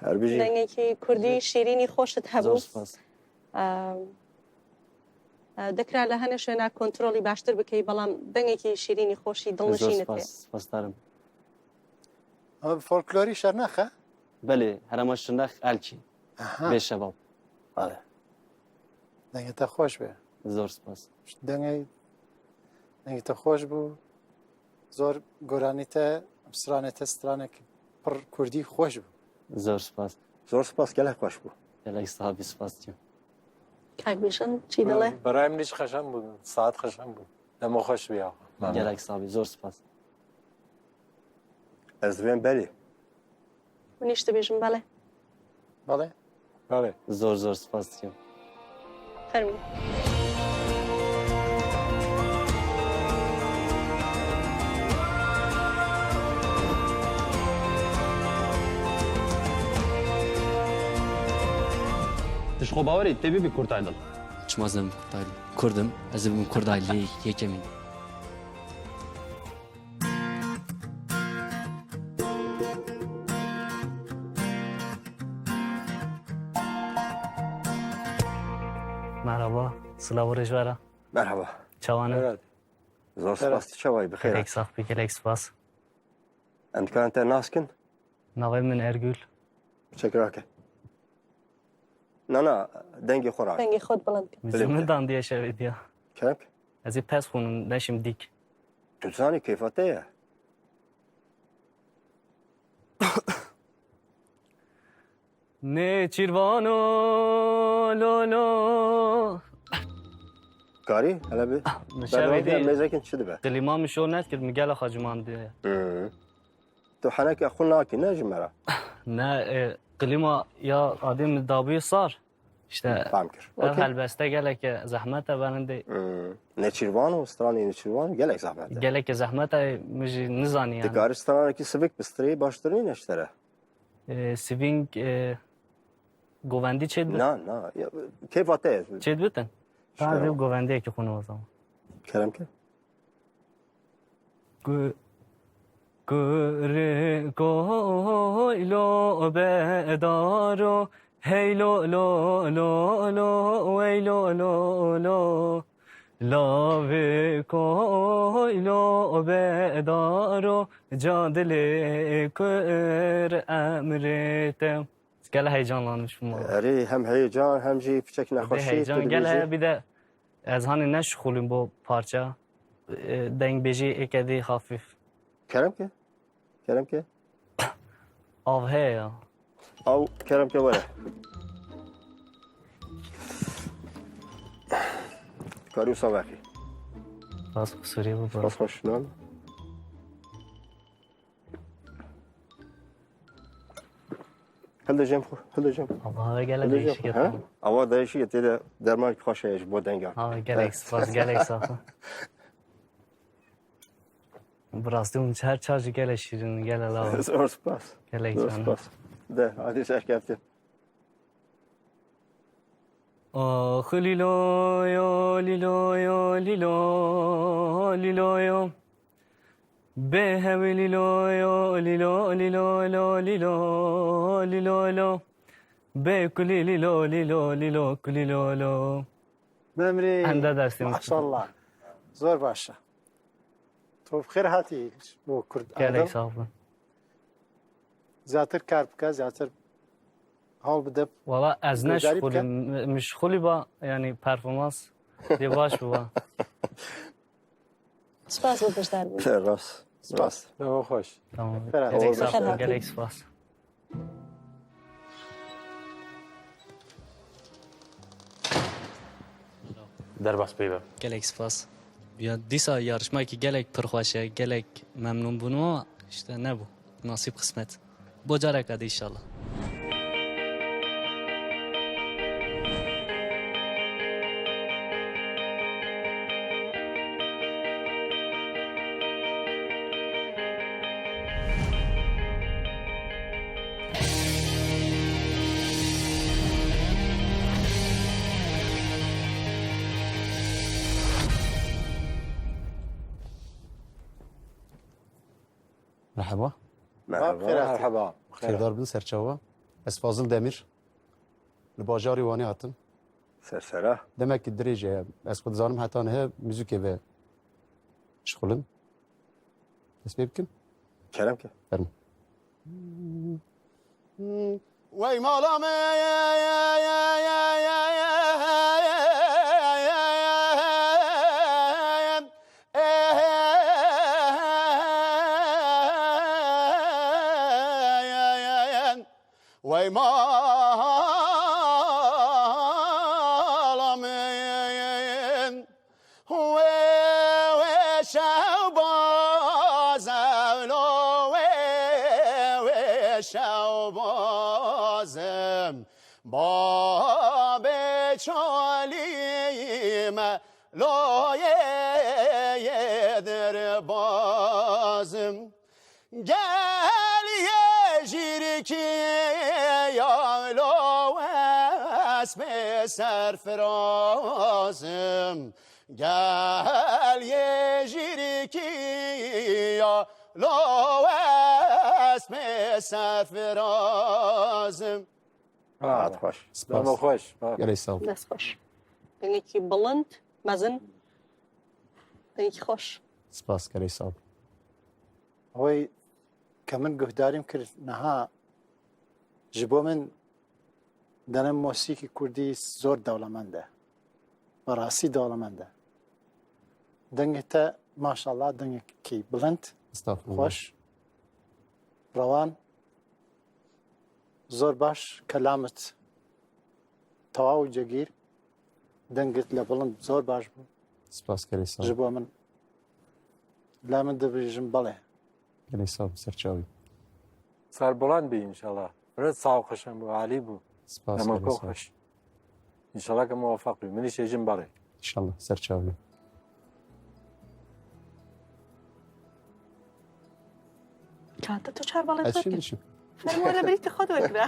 هەر بژی. دەنگێکی کوردی شیرینی خۆشت هەبوو. زۆر سپاس. دەکرا لە هەنێ شوێنا کۆنترۆڵی باشتر بکەی بەڵام دەنگێکی شیرینی خۆشی زۆر دڵنشینت هەیە. سپاس سپاسدارم. ئەمە فۆلکلۆری شەرنەخە؟ بەلێ هەرەمە شرنەخ ئەلکی بێ شەباب. بەڵێ دەنگتە خۆش بێ. زۆر سپاس. دەنگی دەنگتە خۆش بوو زۆر گۆرانیتە سترانێتە سترانێک پڕ کوردی خۆش بوو. زۆر سپاس. زۆر سپاس گەلەک خۆش بوو. گەلەک سابی سپاس دکەم. کاک بیژەن چی دەڵێ؟ بەڕای منیش خەشەنگ بوو ساعت خەشەنگ بوو دەمە خۆش بێ آقا. ممنون. گەلەک سابی زۆر سپاس. ئەز دبێم بەلێ. منیش دەبێژم بەڵێ. بەڵێ. بەڵێ. زۆر زۆر سپاس دکەم. فەرموو. Tu ji xwe bawer î tê bibî Kurd Idol? Çima ez nebim Kurd Idol? Kurd im, ez ê bibim Kurd Idolê yekemîn. Merhaba, silav û rêj were. Merhaba. Çawan e? Zor spas tu çawa yî bi xêr Gelek sax bî, gelek spas. Em dikarin te nas kin? Navê min Ergül. Çek rake. Na na dengê xwe rake. Dengê xwe bilind ke. Min dandiye şevê diya. Kerem ke. Ez ê pes xûnim neşim dîk. Tu dizanî keyfa te ye. Nêçîrvano lo lo. Karî hele bi. Şevê dî. Mêzekin çi dibe? Klîma min şor nedikir min gela xwe cimandiye. Tu heneke xwe nakî ne ji me re. Ne klîma ya adê min dabûye sar. İşte Fam kir. Ev helbeste geleke zehmet e berindê. Neçîrvan û stranê neçîrvan gelek zehmet e. Geleke zehmet e min jî nizanî yani. Dikarî stranekî sivik bistrî baştir nîne ji te re. Siving govendî çêdibin? Na na keyfa te ye. Çêdibitin? Ta ev govendiyekî xwe o zaman. Kerem ke. Kurê koylo bedaro hey lo lo lo lo wey lo lo lo Lavê koylo bedaro cadilê kur emrê te. Gel heyecanlanmış bûm. Erê hem heyecan hem jî piçek nexweşî. Heyecan gel heye bir de ez hani neşxulîm bo parça dengbêjî êke dî hafîf. Kerem ke? Kerem ke? Av heye ya. Av kerem ke were. Dikarî wisa vexî. Spas qusûrê bû. Spas xweş nan. Hilde cem xwe, hilde cem. Ava gelek değişik et. Ava değişik et de derman xweş heye ji bo dengan. Ha gelek spas gelek sağ. Bi rastî hûn her çar jî gelek şîrin gele law. Zor spas. Gelek Zor canım. spas. De hadi serkeftin. Ah lilo yo lilo yo lilo lilo yo Behevi lilo yo lilo lilo lo lilo lilo lo Be kuli lilo lilo lilo kuli lo lo Memri Hende dersim. Maşallah. Zor başa. تۆ بخێر هاتی بۆ کورد Gelek sağ olun. زیاتر کار بکە زیاتر هەوڵ بدە Valla ez گۆداری بکە. neşxulî mişxulî ba yani performans dê baş bû. Spas بۆ بەشداربوون. Rast. Rast. Dewa xweş. Tamam. Ferhat. Gelek sağ olun. Ferhat. Gelek spas. Derbas pê be. Gelek spas. Ya dîsa yarışmakî gelek pir xweş e, gelek memnun bûm ama işte nebû. Nasip kısmet. Bo careka de inşallah. Merhaba. Merhaba. Xêrdar bin serçawa. Ez Fazıl Demir. Li bajarê Wanê hatim. Sersera. Demek ki dirêj ye. Ez xwe dizanim heta niha müzikê ve şixulim. Dest pê bikim? Kerem ke. Fermo. Wey mala me Wey mala me Wey şevbazem lo wey şevbazem Babe çalime lo yedir bazım Gel ye jirki ya lo esme سەرفرازم گەل یێ ژیریکییا لاوەس پێ سەرفرازم. ساعت خۆش. دەمە خۆش. گەلەی ساڵ. دەست خۆش. دەنگێکی بڵند مەزن دەنگێکی خۆش. سپاس گەلەی ساڵ. ئەوەی کە من گوهداریم کرد نەها ji بۆ من دەڵێم مۆسیکی کوردی زۆر دەوڵەمەندە بەڕاستی دەوڵەمەندە دەنگت تە ماشاءاللە دەنگێکی بڵند خۆش ڕەوان زۆر باش کەلامت تەواو جێگیر دەنگت لە بڵند زۆر باش بوو سپاس کەری ساڵ ji بۆ من لا من دەبێژم بەڵێ گەلی ساڵ سەرچاوی سەربڵند بی ئینشەڵا برد ساو قەشەنگ بوو عالی بوو سپاس دەمەکۆ گەلی ساڵ خۆش ئینشەڵا کە مۆفەق بی منیش ئێژم بەڵێ ئینشەڵا سەرچاوی کاتە تۆ چار بەڵێ ئەچیم وەرگر. بچم فەرموو لە بریتی خۆت وەرگرە.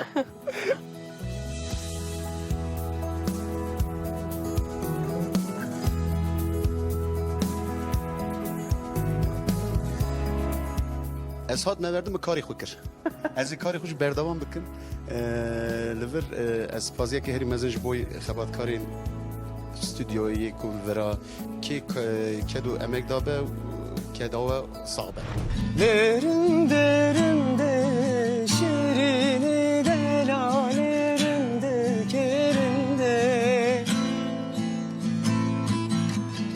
Ez hat neverdim karê xwe kir. Ez ê karê xwe jî berdewam bikim. Li vir ez spasiyeke herî mezin ji bo xebatkarên stûdyoyê ku li vir a kê ked û emek dabe keda we sax be. Derinde rinde şirini delali rinde kerinde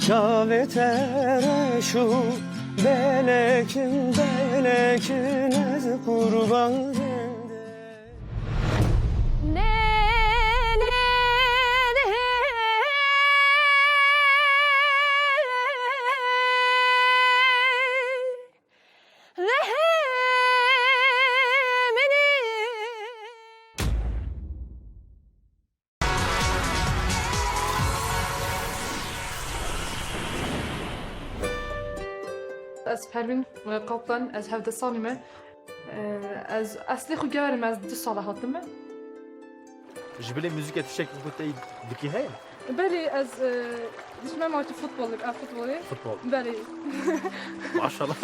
Çave tereşu belekin belekin ez kurban Ez Pervîn Kaplan, ez 17 salî me. Ez eslê xwe geverê me ez du sala hatime. Ji bilê muzîkê tiştekî ku te dikî heye? Belê ez dişme maçı futbolê, ev futbolê. Futbol. Belê. Maşallah.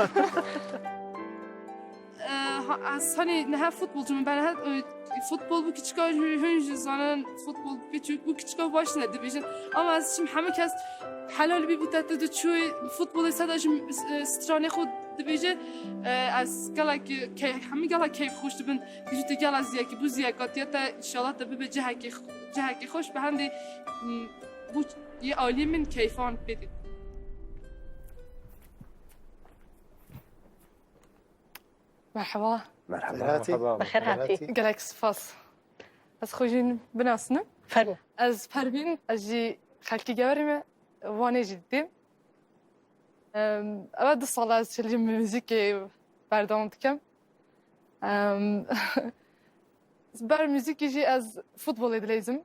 Ez hani nehe futbolcu min ben futbol bu küçük hün ji zanen futbol küçük bu küçük baş ne dibêjin ama ez şimdi hemû kes helal bî bû te tu diçû futbolê seda ji stranê xwe dibêje ez gelek hemû gelek keyf xweş dibin dijî te gel ez yekî bû ziyekatiya te inşallah te bibe cihekî cihekî xweş bi hendê bû yê aliyê min keyfan pê dît. Merhaba. Merhaba. بەخێر هاتی. Gelek spas. Ez xwe jî binasinim. Fermo. Ez Pervîn, ez jî xelkê geverê me Wanê jî didêm. Ev du sal ez çelî müzîkê berdewam dikim. Ber müzîkê jî ez futbolê dileyzim.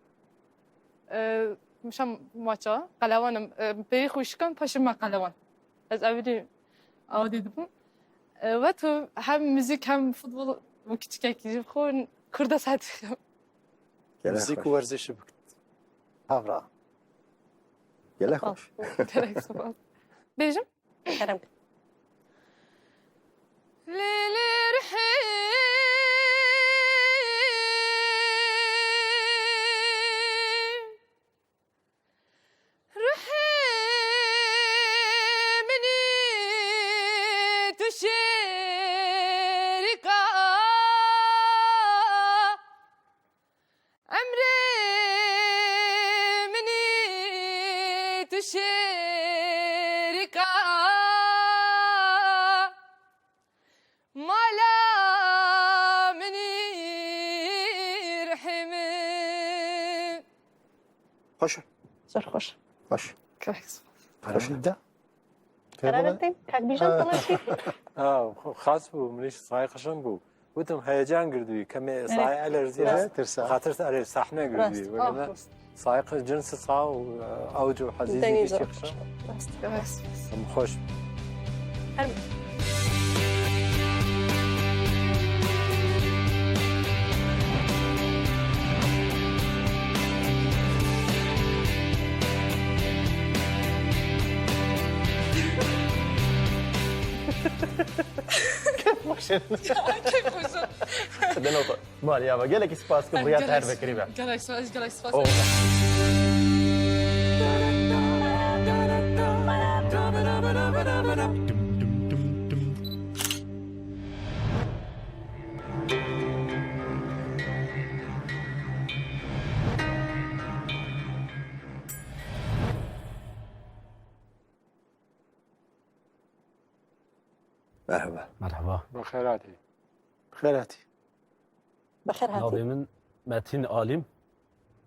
Mişam maça qelewanim. Pêrî xwe şikan paşê me qelewan. Ez evî awadê dibûm. Ve tu hem müzik hem futbol küçükekî jî xwe Kurda serdixim. Müzik û werzişê bikin. Havra. Gelek xoş. Gelek spas. Bêjim? Kerem. Lêlê rihê Rihê minî tu şêrika Emrê minî tu şêrika Mala minî rihê min Xoş. زۆر خۆش. Xoş. Gelek spas. قەرارت قەرارت دەین کاک بیژەن دەڵێن چی؟ خاس بوو منیش سای قەشەنگ بوو وتم هەیەجان گردووی کەمێ سای ئەلەرزی ترسا. خاطر ئەرێ سەحنە گردووی ڕاست. وەگەرنە ڕاست. سایق جنس سا و ئەوج و حەزیزی دەنگی گشتی زۆر قەشەنگ. ڕاست. Gelek spas. خۆش Fermo. Kêfxweş in. Kêfxweş in. Deno malî ava gelekî spas dikim riya te her vekirî be. Gelek spas, gelek spas. Oh. Merhaba. Merhaba. بەخێراتی. بەخێراتی. بەخێر هاتی. Navê min Metin Alim,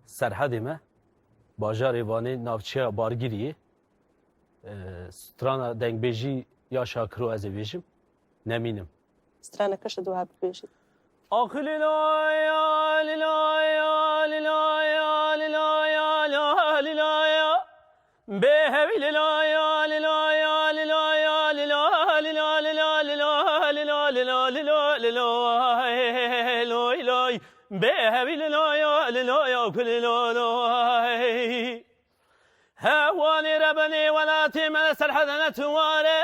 Serhedê me, bajarê Vanê navçeya Bargiriyê. Strana dengbêjî ya Şakiro ez ê bêjim, nemînim. Stranەکەشت دوها ببێژیت. آخ لیلایا لیلایا لیلایا لیلایا لیلایا بهوی لیلایا لیلایا لیلایا لیلا لیلا لیلا لیلا لیلا لیلا لیلا لیلا لوی لوی بهوی لیلایا لیلایا کل لوی هواني ربني ولا من سرحدنا تواره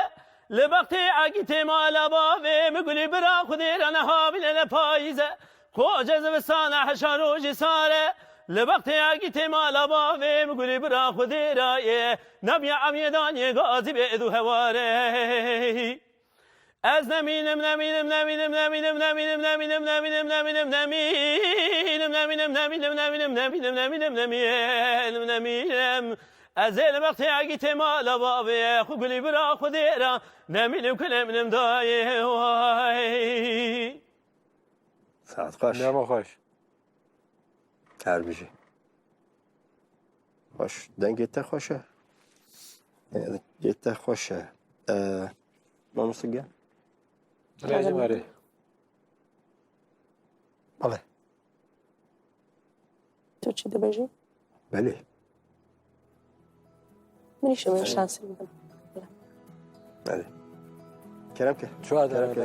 لبقتي عقيتي ما لبابي مقولي برا خدير انا هابل انا پاییزه خوجه زمستان حشارو جساره لبقتي عقيتي ما لبابي مقولي برا خدير نبي عميدان يقازي بيدو هواره Ez nemînim nemînim nemînim nemînim nemînim nemînim nemînim nemînim nemînim nemînim nemînim nemînim nemînim nemînim nemînim nemînim Ez ê li bextê egîtê mala bavê xwe gulî bira Xwedê re nemînim ku nemînim dayê way. Saat xweş. Nema xweş. Her bijî. Xweş. Dengê te xweş e. Dengê te xweş e. Mamosta gel. Rêjim erê. Belê. تۆ چی دەبێژی؟ Belê. منیش ئەمەوێ شانسی بدەم. Belê. Kerem ke. Çuha Kerem ke.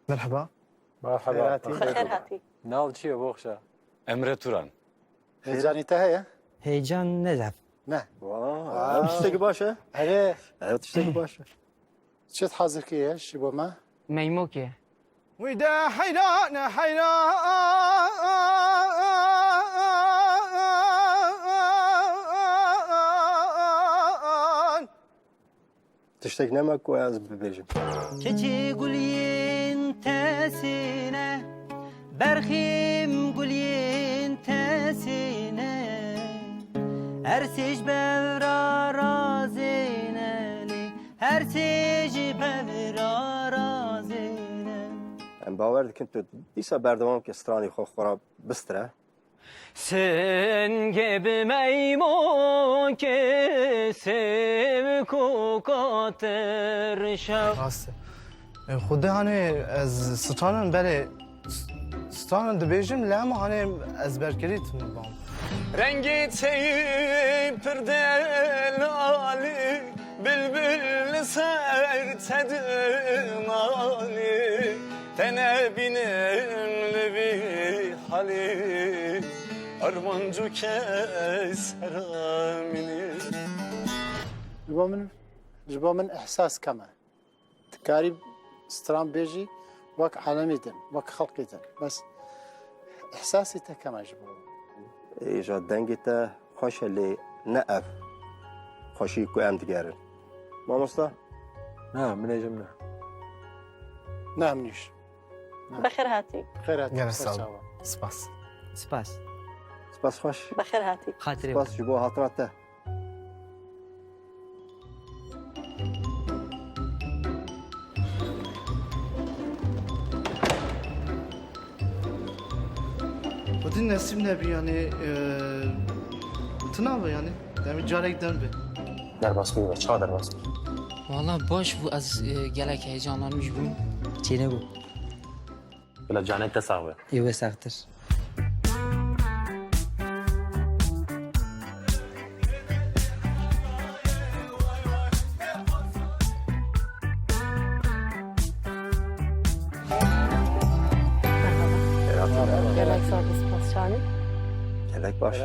Merhaba. Merhaba. بەخێر هاتی. ناو چییە بۆ خشە؟ Emre Turan. Heyecanî te heye? Heyecan ne zaf? Ne. Ev tiştekî baş e? Erê. Ev tiştekî baş e. Çi hazır kiriye ji bo me? Meymokê. وإذا حيران حيران Tiştek nema ku ez bibêjim. Keçi gulyin tesine Berxim gulyin tesine Her sej bevra razineli Her sej bevra razine Em bawer dikim tu dîsa berdewam ke stranê xwe xwe bistre. Sen gibi meymun kesim kukater şav. Rast e. Xwedê hanê ez stranan berê stranan dibêjim lê hema hanê ez berkerî tune bam. Rengi teyip delali Bülbül sertedim ali Tene binem levi hali Armancu keseramini Ji bo min ji bo min ihsas kem e. Dikarî stran bêjî wek alemî din, wek xelkê din. Bes ihsasê te kem e ji bo. Êja dengê te xweş e lê ne ev xweşî ku em digerin. Mamosta? Na, min êjim ne. Ne minîş. بەخێر هاتی. بەخێر هاتی. Gelek Ser sağ ol. çawa. Spas. Spas. Spas xweş. بەخێر هاتی. Xatirê Spas ji bo hatina te. Xwedê nesîb nebî yanî tu nabe yanî demê carek din be. Derbas bû ve çawa derbas bû? Valla baş bû ez gelek heyecanlanmış bûm. Çê nebû. Bila canê te sax be. Ê we saxtir. Gelek sağ spas şani. Gelek baş.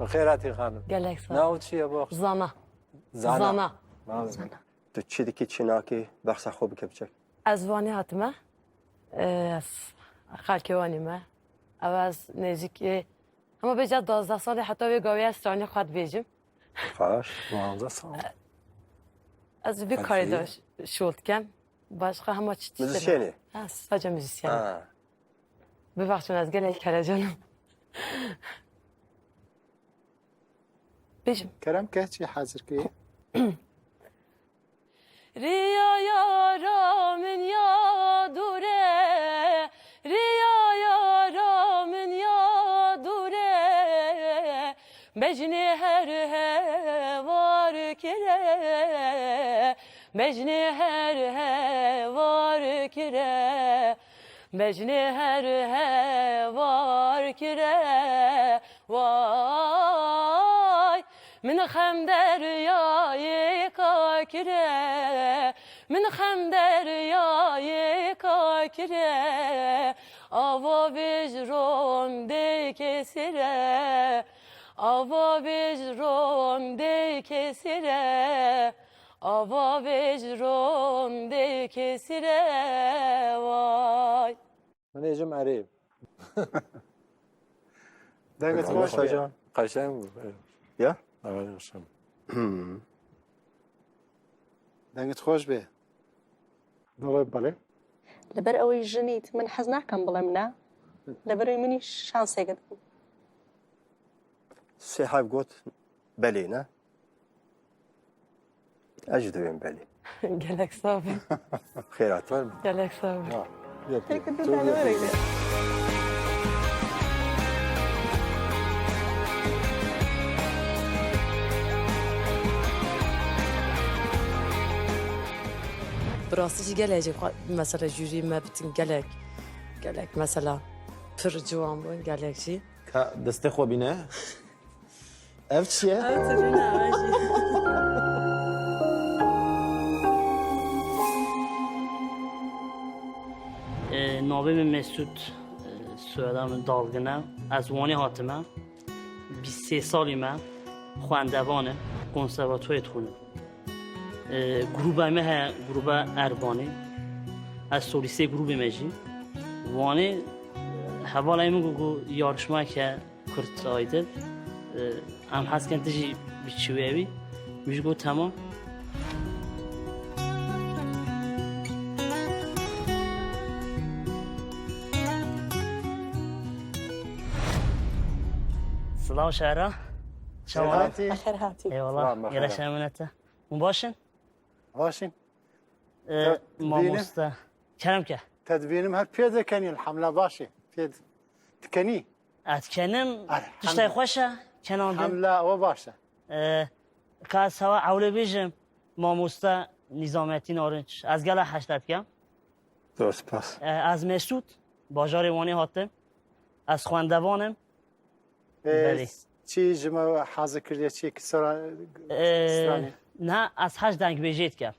Bixêratî xanim. Gelek sağ. Naw çi ye bo? Zana. Zana. Zana. Tu çi dikî çi nakî behsa xwe bike biçek. Ez Wanê hatime. Ez xelkê Wanê me. Ew ez nêzîkê hema bêje 12 salê heta wê gavê ez stranê xwe dibêjim. Xweş. 12 sal. Ez vî karê de şol dikem. Başka hema çi tişt. Müzisyenî? Ha, sadece müzisyenim. Bibexşin ez gelek kelecanım. Bêjim. Kerem ke çi hazir kiriye? Riya yara min ya dure Riya yara min ya dure Mecni her hevar kire Mecni her hevar kire Mecni her hevar kire Vay Min xem deryayı kakire Min xem deryayı kakire Ava vecron de kesire Ava vecron de kesire Ava vecron de kesire Vay Min êjim erê. Dengê te baş bû. Qeşeng bû. Ya? Evet, qeşeng. Dengê te xweş bê. Dole belê. لەبەر ئەوەی ژنیت من حەز ناکەم بڵێم نا لەبەرەوەی منیش شانسێکت بوو Sê hev got belê ne? Ez jî dibêm belê. Gelek sağ ol. Xêratî. Gelek sağ ol. Bi rastî jî gelek jî xwe mesela jûrî me bitin gelek gelek mesela pir ciwan bûn gelek jî. Ka destê xwe bîne. Ev çi ye? Ev tribûna me jî. Navê min Mesut soyada min Dalgin e. Ez Wanê hatime. 23 salî me xwendevan im. Konservatuarê dixwînim. Grûba me heye grûba Erbanê. Ez solîstê grûbê me jî. Wanê hevalê min got ku yarışmayeke Kurd aydin. Em hez dikin tu jî biçî wê wî. Min jî got temam. Silav Şehra. Çawa? Xêr hatî. Eyvallah. Gele şeminete. Hûn baş in? Baş in. Mamoste. Kerem ke. Te dibînim her pê dikenî elhamdulillah baş e. Pê dikenî. Ez dikenim. Tiştek xweş e kenandin. Elhamdulillah ew baş e. Ka ez hewa ewlê bêjim mamoste Nîzametîn Arınç. Ez gele heşte dikem. Zor spas. Ez Mesut bajarê Wanê hatim. Ez xwendevan im. Belê. Çi ji me hazir kiriye çi stranê? Ne ez heş dengbêjê dikem.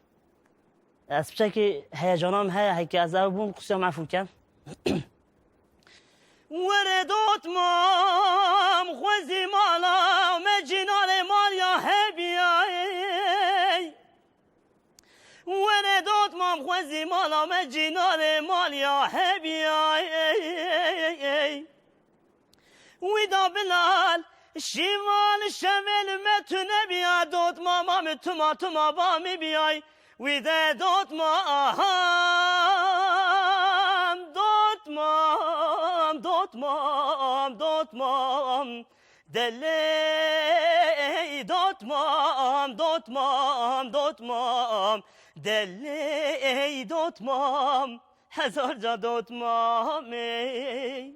Ez piçekî heyecanam heye heke ez ew bûm qusya me efû kem. Were dotmam xwezî mala me cînarê mal ya hebiyayê. Were dotmam xwezî mala me cînarê mal ya hebiyayê. Wî da bilal şîval şevê li me tu nebiya dotmama min tuma tuma ba min biyay. Wî de dotmam dotmam dotmam dotmam Deley dotmam dotmam dotmam Deley dotmam hezar ca dotmam ey.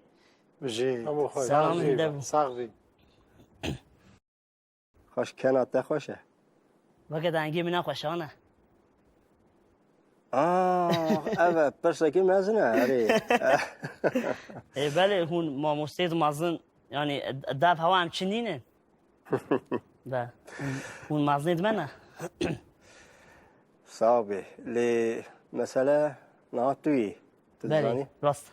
Bijî. Selam dev. Sax bî. Xweş kena te xweş e. وەکە دەنگی منە خۆشانە. ئاخ ئەڤە پرسێکی مەزنە ئەرێ. ئێ بەلێ هون مامۆستێت مەزن یانی داف هەوا ئەم چ نینن. بە هون مەزنێت منە. ساغ بێ لێ مەسەلە نها تویی تو بەلێ دەزانی؟ ڕاستە.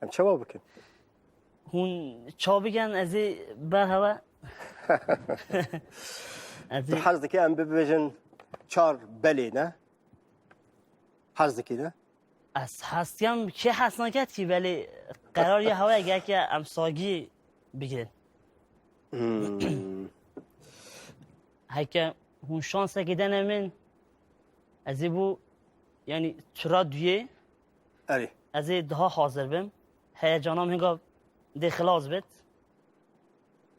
ئەم چەوا بکەن؟ هون چاو بگەن ئەزێ بە هەوە تو حەز دەکەی ئەم ببێژن چار بەلێ نە؟ حەز دەکەی نە؟ ئەس حەستیام کێ حەس ناکات کی بەلێ قەرار یە هەوایە گەکە ئەم ساگی بگرن. هەکە هون شانسێکی دەنە من ئەزێ بوو یعنی چرا دویێ ئەرێ ئەزێ دها حاضر بم هەیەجانام هنگا دێ خلاص بێت.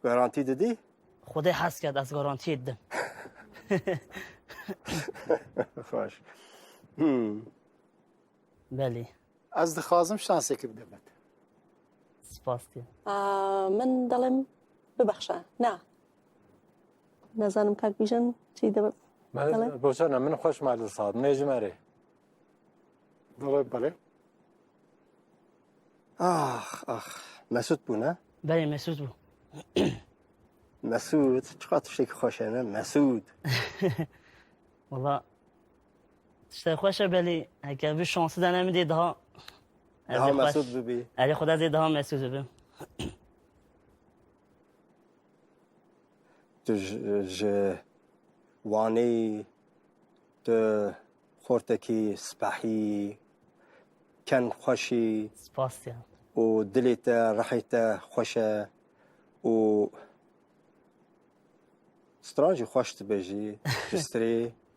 گارانتی دەدی؟ خودای حەز کرد ئەس گارانتیت دم. خۆش. بەلی. ئەز دخوازم شانسێکی بدەمت. سپاس دێ. من دەڵێم ببەخشە نا نازانم کاک بیژەن چی دەڵێ؟ بۆچۆنە من خۆشما لە سات نێژمەرێ. دەڵێ بەڵێ. ئاخ ئاخ مەسود بوو نا؟ بەێ مەسود بوو. مەسود چقا شتێکی خۆشە نە مەسود. وەڵا شتە خۆشە بەلی هەکە بی شانس دەنە من دێ دها دها مەسود ببی. ئەرێ خدا دێ دها مەسود ببم. Tu ji Wanê tu xortekî spehî ken xweşî Spas dikim. û dilê te rihê te xweş e û stran jî xweş dibêjî ji strê.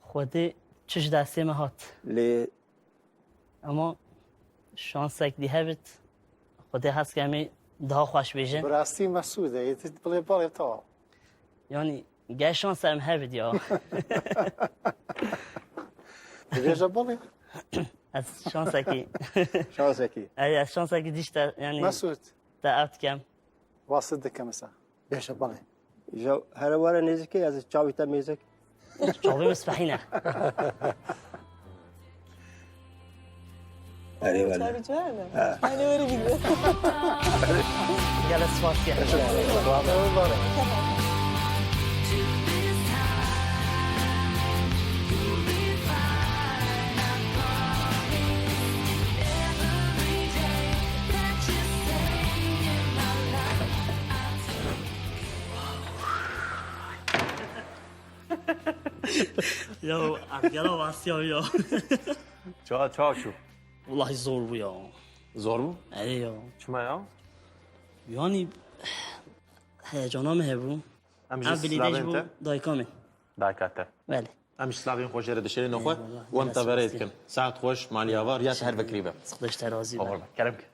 Xwedê çi ji destê me hat. Lê Ema şansek dî hebit Xwedê hez ke em ê daha xweş bêjin. Bi rastî mesûd e yê tu bilê balê tewam. Yanî gel şans em hebit ya. Dibêje balê. Ez şansekî. Şansekî. Erê ez şansekî dîş te yanî. Mesûd. Te ev dikem. Wasit dikem esa. Bêje balê. Ja here were nêzikê ez çavê te mêzik. Çavê min spehî ne. Erê wele. Çavê ciwan e. Hani were bigre. Gel spas dikim. Ya gela wasiya ya. چا چا شو. Wallahi zor bû ya. Zor bû? Erê ya. Çima ya? Yanî heyecana me hebû. Em ji Ev bilî de ji silavên bo te? dayika min. Dayika te. Belê. Em ji silavên xwe jê re dişêrînin xwe û em te verê dikin. Saet xweş, malî avar ya te her vekirî be. Xweş te razî be. Kerem ke.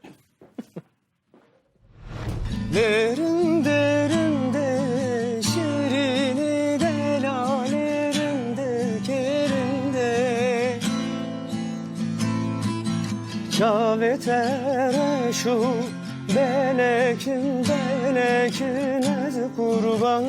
Derin derinde şirini delalerinde kerinde Çave tereşu belekin belekin ez kurban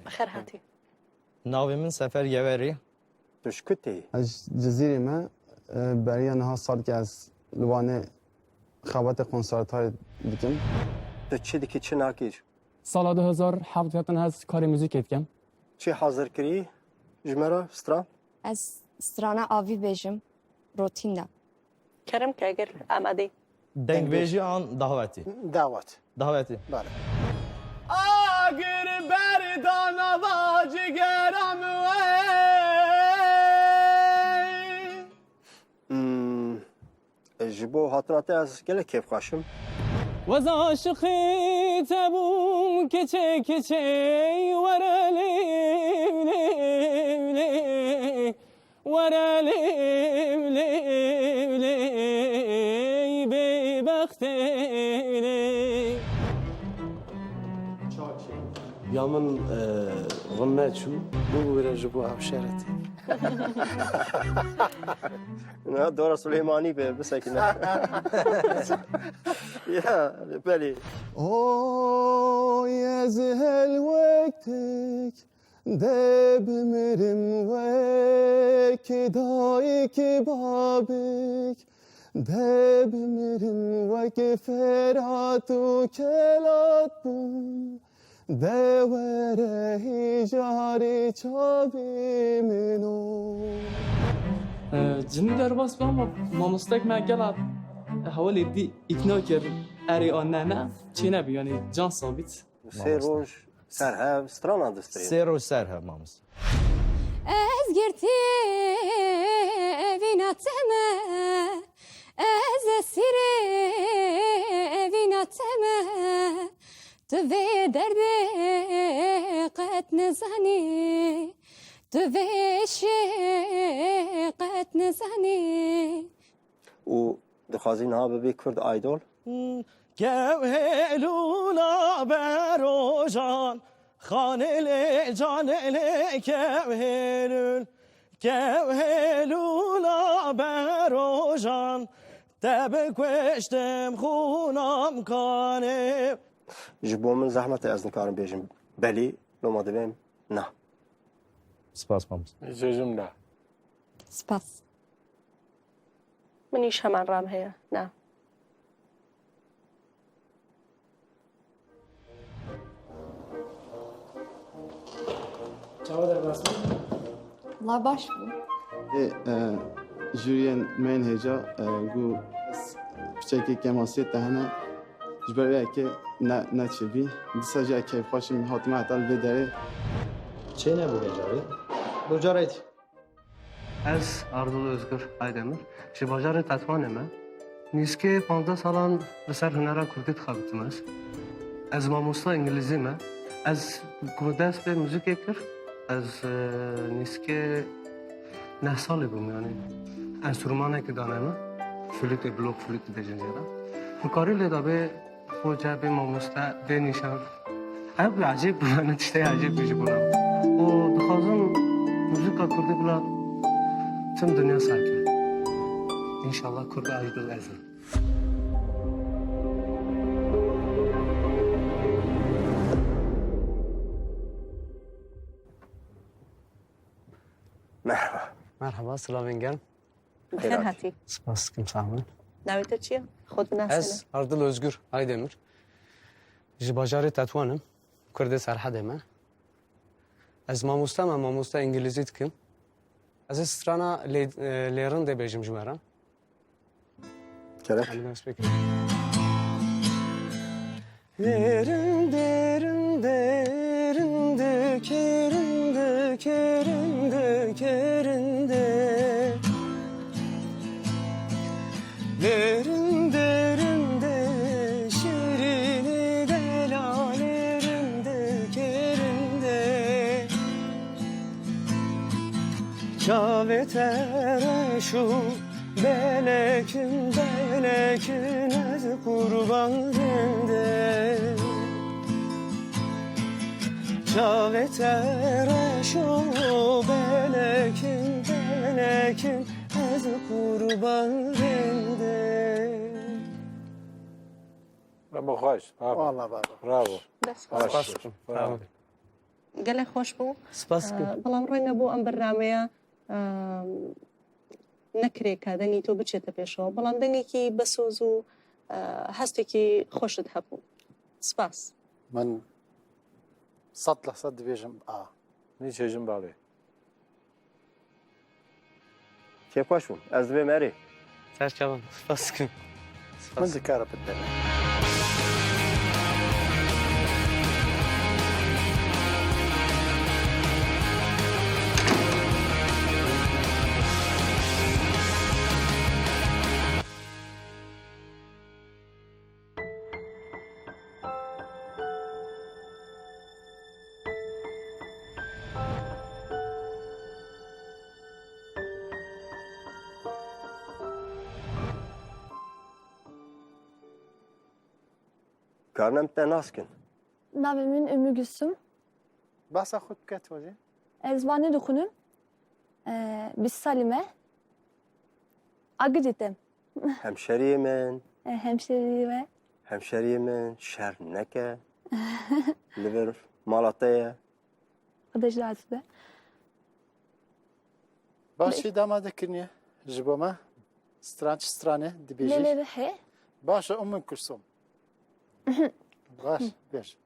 بەخێر هاتی. Navê min Sefer Geverî. Tu ji ku tê? Ez ji Cizîrê me beriya niha salekê ez li Wanê xebatê konservatorê dikim. Tu çi dikî çi nakî? Sala 2007 hatin ez karê müzîkê dikim. Çi hazir kirî ji me re stran? Ez strana avî bêjim rotîn de. Kerem ke eger amadeyî. Dengbêjî an davetî? Dawet. Davetî. Bale. Agir berdana va cigeram ve. Ji bo hatina te ez gelek kêfxweş im. Wez aşiqê te bûm keçê keçê were lê lê lê were lê lê lê bêbextê lê. Ya min rin neçû. Bibûre ji bo hevşeretê. Na dora Suleymanî be bisekine. Ya belê. Oy ez helwektik de bimirim wek dayik babik de bimirim wek Ferat û Kelat bûm de were hîcarî çavê min o. Cinî derbas bû ama mamostek me gela hewalê dî îkna kir erê a ne ne çê nebû yanî can sabît. Sê roj ser hev stranan distrên. Sê roj ser hev mamoste. Ez girtî evîna te me Ez esîrê evîna te me Tu vê derdê qet nizanî Tu vê êşê qet nizanî. Û dixwazî niha bibî Kurd Idol? Kewhêlûna berojan xanê lê canê lê kewhêlûn Kewhêlûna berojan te bi kuştim xûnam kanê. Ji bo min zehmet e ez nikarim bêjim belî loma divêm na. Spas mamoste. Sözüm na. Spas. منیش هەمان ڕام هەیە نا. چاوە دەرباز بوو؟ وەڵا باش بوو. ژوریên me yên hêja got piçekê kemasiyê te hene ji ber wê yekê neçêbî. Dîsa jî ez keyfxweş im hatime heta li vê derê. Çê nebû vê carê? Bo carê dî. Ez Ardil Özgür Aydemir ji bajarê Tetwanê me. Nîskê 15 salan li ser hunera Kurdî dixebitim ez. Ez mamosta Îngilîzî me. Ez ku min dest pê muzîkê kir, ez nîskê neh salî bûm yanî enstrûmanekî dane min, flûtê blok flût dibêjin jê re. Min karî lê da bê xoce, bê mamoste, bê nîşan. Ev bi ecêb bû yani tiştê ecêb bû ji bo min. Û dixwazim muzîka Kurdî bila tim dinya serke. İnşallah Kurd aydın ez im. Merhaba. Merhaba, silavên germ. Bixêr hatî. Spas dikim sax bin. Navê te çi ye? Xwe binasîne. Ez Ardil Özgür Aydemir. Ji bajarê Tetwan im. Kurdê Serhedê me. Ez mamoste me, mamoste Îngilîzî dikim. Ez ê strana lêrindê bêjim ji we re. Kerem. Lêrindê rindê rindê kêrindê kêrindê kêrindê Lêrindê rindê şîrînî delalê rindê kêrindê Çavê te reş û belekin belekin ez qurban rindê Çavê te reş û belekin belekin ez qurban rindê Bravo xweş. Valla bravo. Bravo. Dest xweş. Bravo. Gelek xweş bû. Spas dikim. بەڵام ڕەنگە بۆ ئەم بەرنامەیە نەکرێ کە دەنگی تۆ بچێتە پێشەوە بەڵام دەنگێکی بەسۆز و هەستێکی خۆشت هەبوو. سپاس. من 100% دبێژم ئا. منیش هێژم باڵێ. Kêfxweş bûm. Ez dibêm erê. Serçavan, spas dikim. من dikare pit deme. Karnem te nas kin. Navê min Ümmü Gülsüm. Basa xwe bike tozê. Ez Wanê dixwînim. 20 salî me. Agirî tem. Hemşeriyê min. Hemşeriyê me. Hemşeriyê min şerm neke. Li vir mala te ye. Xwedê ji razî be. Başî dama dikiriniye ji bo me stran çi stranê dibêjî? Lê lê rihê. Baş e Ümmü Gülsüm. Baş bêj.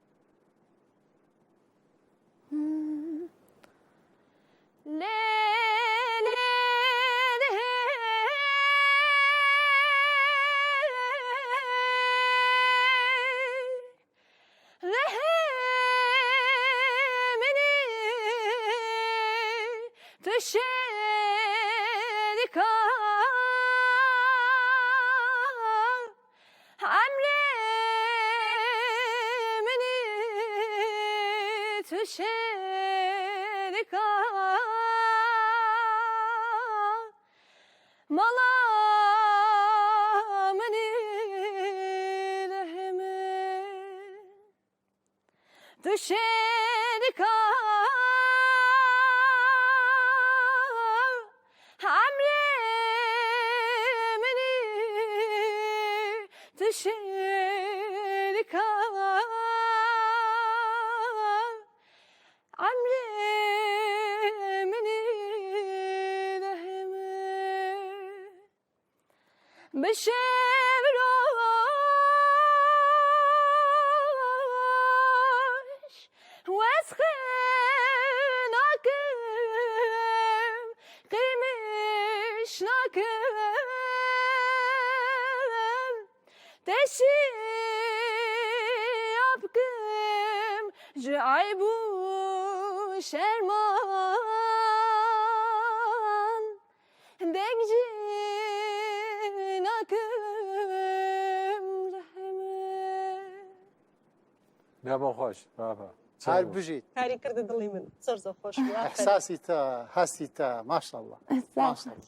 هەر بژیت. کاری کردە دڵی من زۆر زۆر خۆش بوو. ئافەرین. ئیحساسی تە هەستی تە ماشاءاللە ماشاءاللە.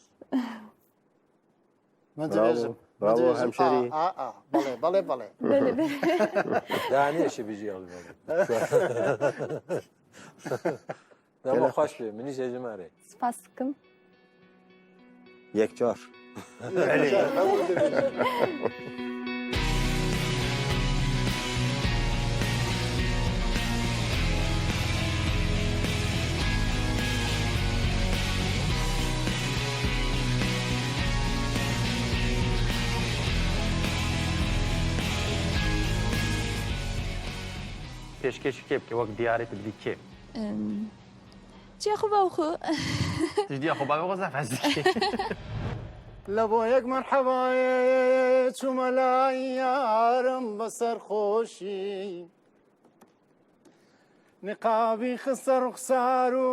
من دەبێژم من براوە دەبێژم هەمشەری. ئا ئا بەڵێ بەڵێ بەڵێ. دانێشی بژی ئەڵبەڵێ. دەمە خۆش بێ منیش ئێژمارێ. سپاس دکەم. یەکجار. پێشکێشی کێ بکە وەک دیارێت بدی کێ؟ چیە خو باو خو. تجدی خو باوێ خۆ زەف حەز دکێ. لە بۆ یەک مەرحەبایێ چوومە لای یارم بەسەر خۆشی نقابی خستە ڕوخسار و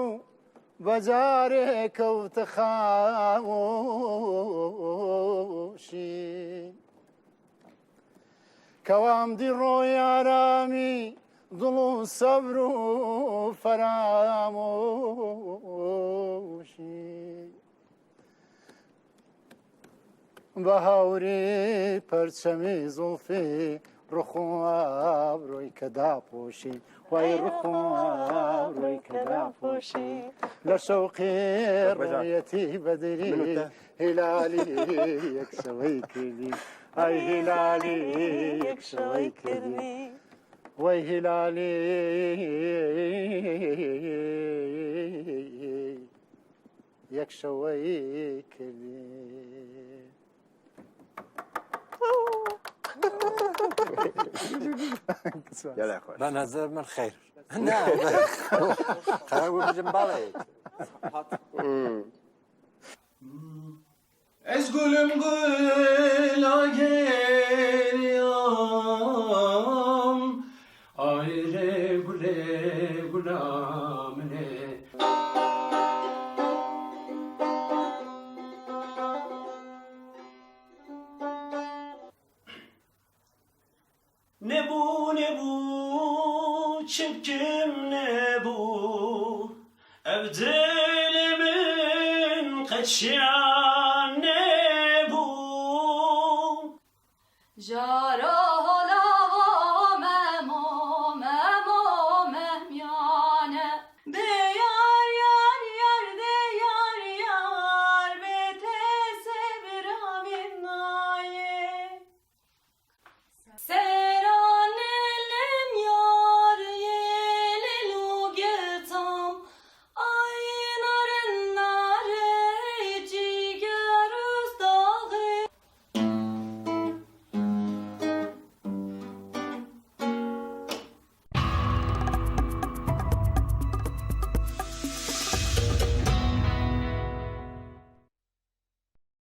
بە جارێ کەوتە خامۆشی کەوام دی ڕۆی ئارامی دڵ و سەبر و فەرامۆشی بە هاوری پەرچەمی زوڵفی ڕخ و ئابرۆی کە داپۆشی وای ڕخ و ئابرۆی کە داپۆشی لە شەوقی ڕۆیەتی بەدری هیلالی یەک شەوەی کردی ئای هیلالی یەک شەوەی کردی وای هیلالی یەک شەوەی کردی. بە نظر من خیر. نا قرار بوو بژم بەڵێ. Ez gülüm güla geliyorum Ayrı güle gülamine Ne bu ne bu çirkin ne bu Evdelimin kaçyan ne bu Jara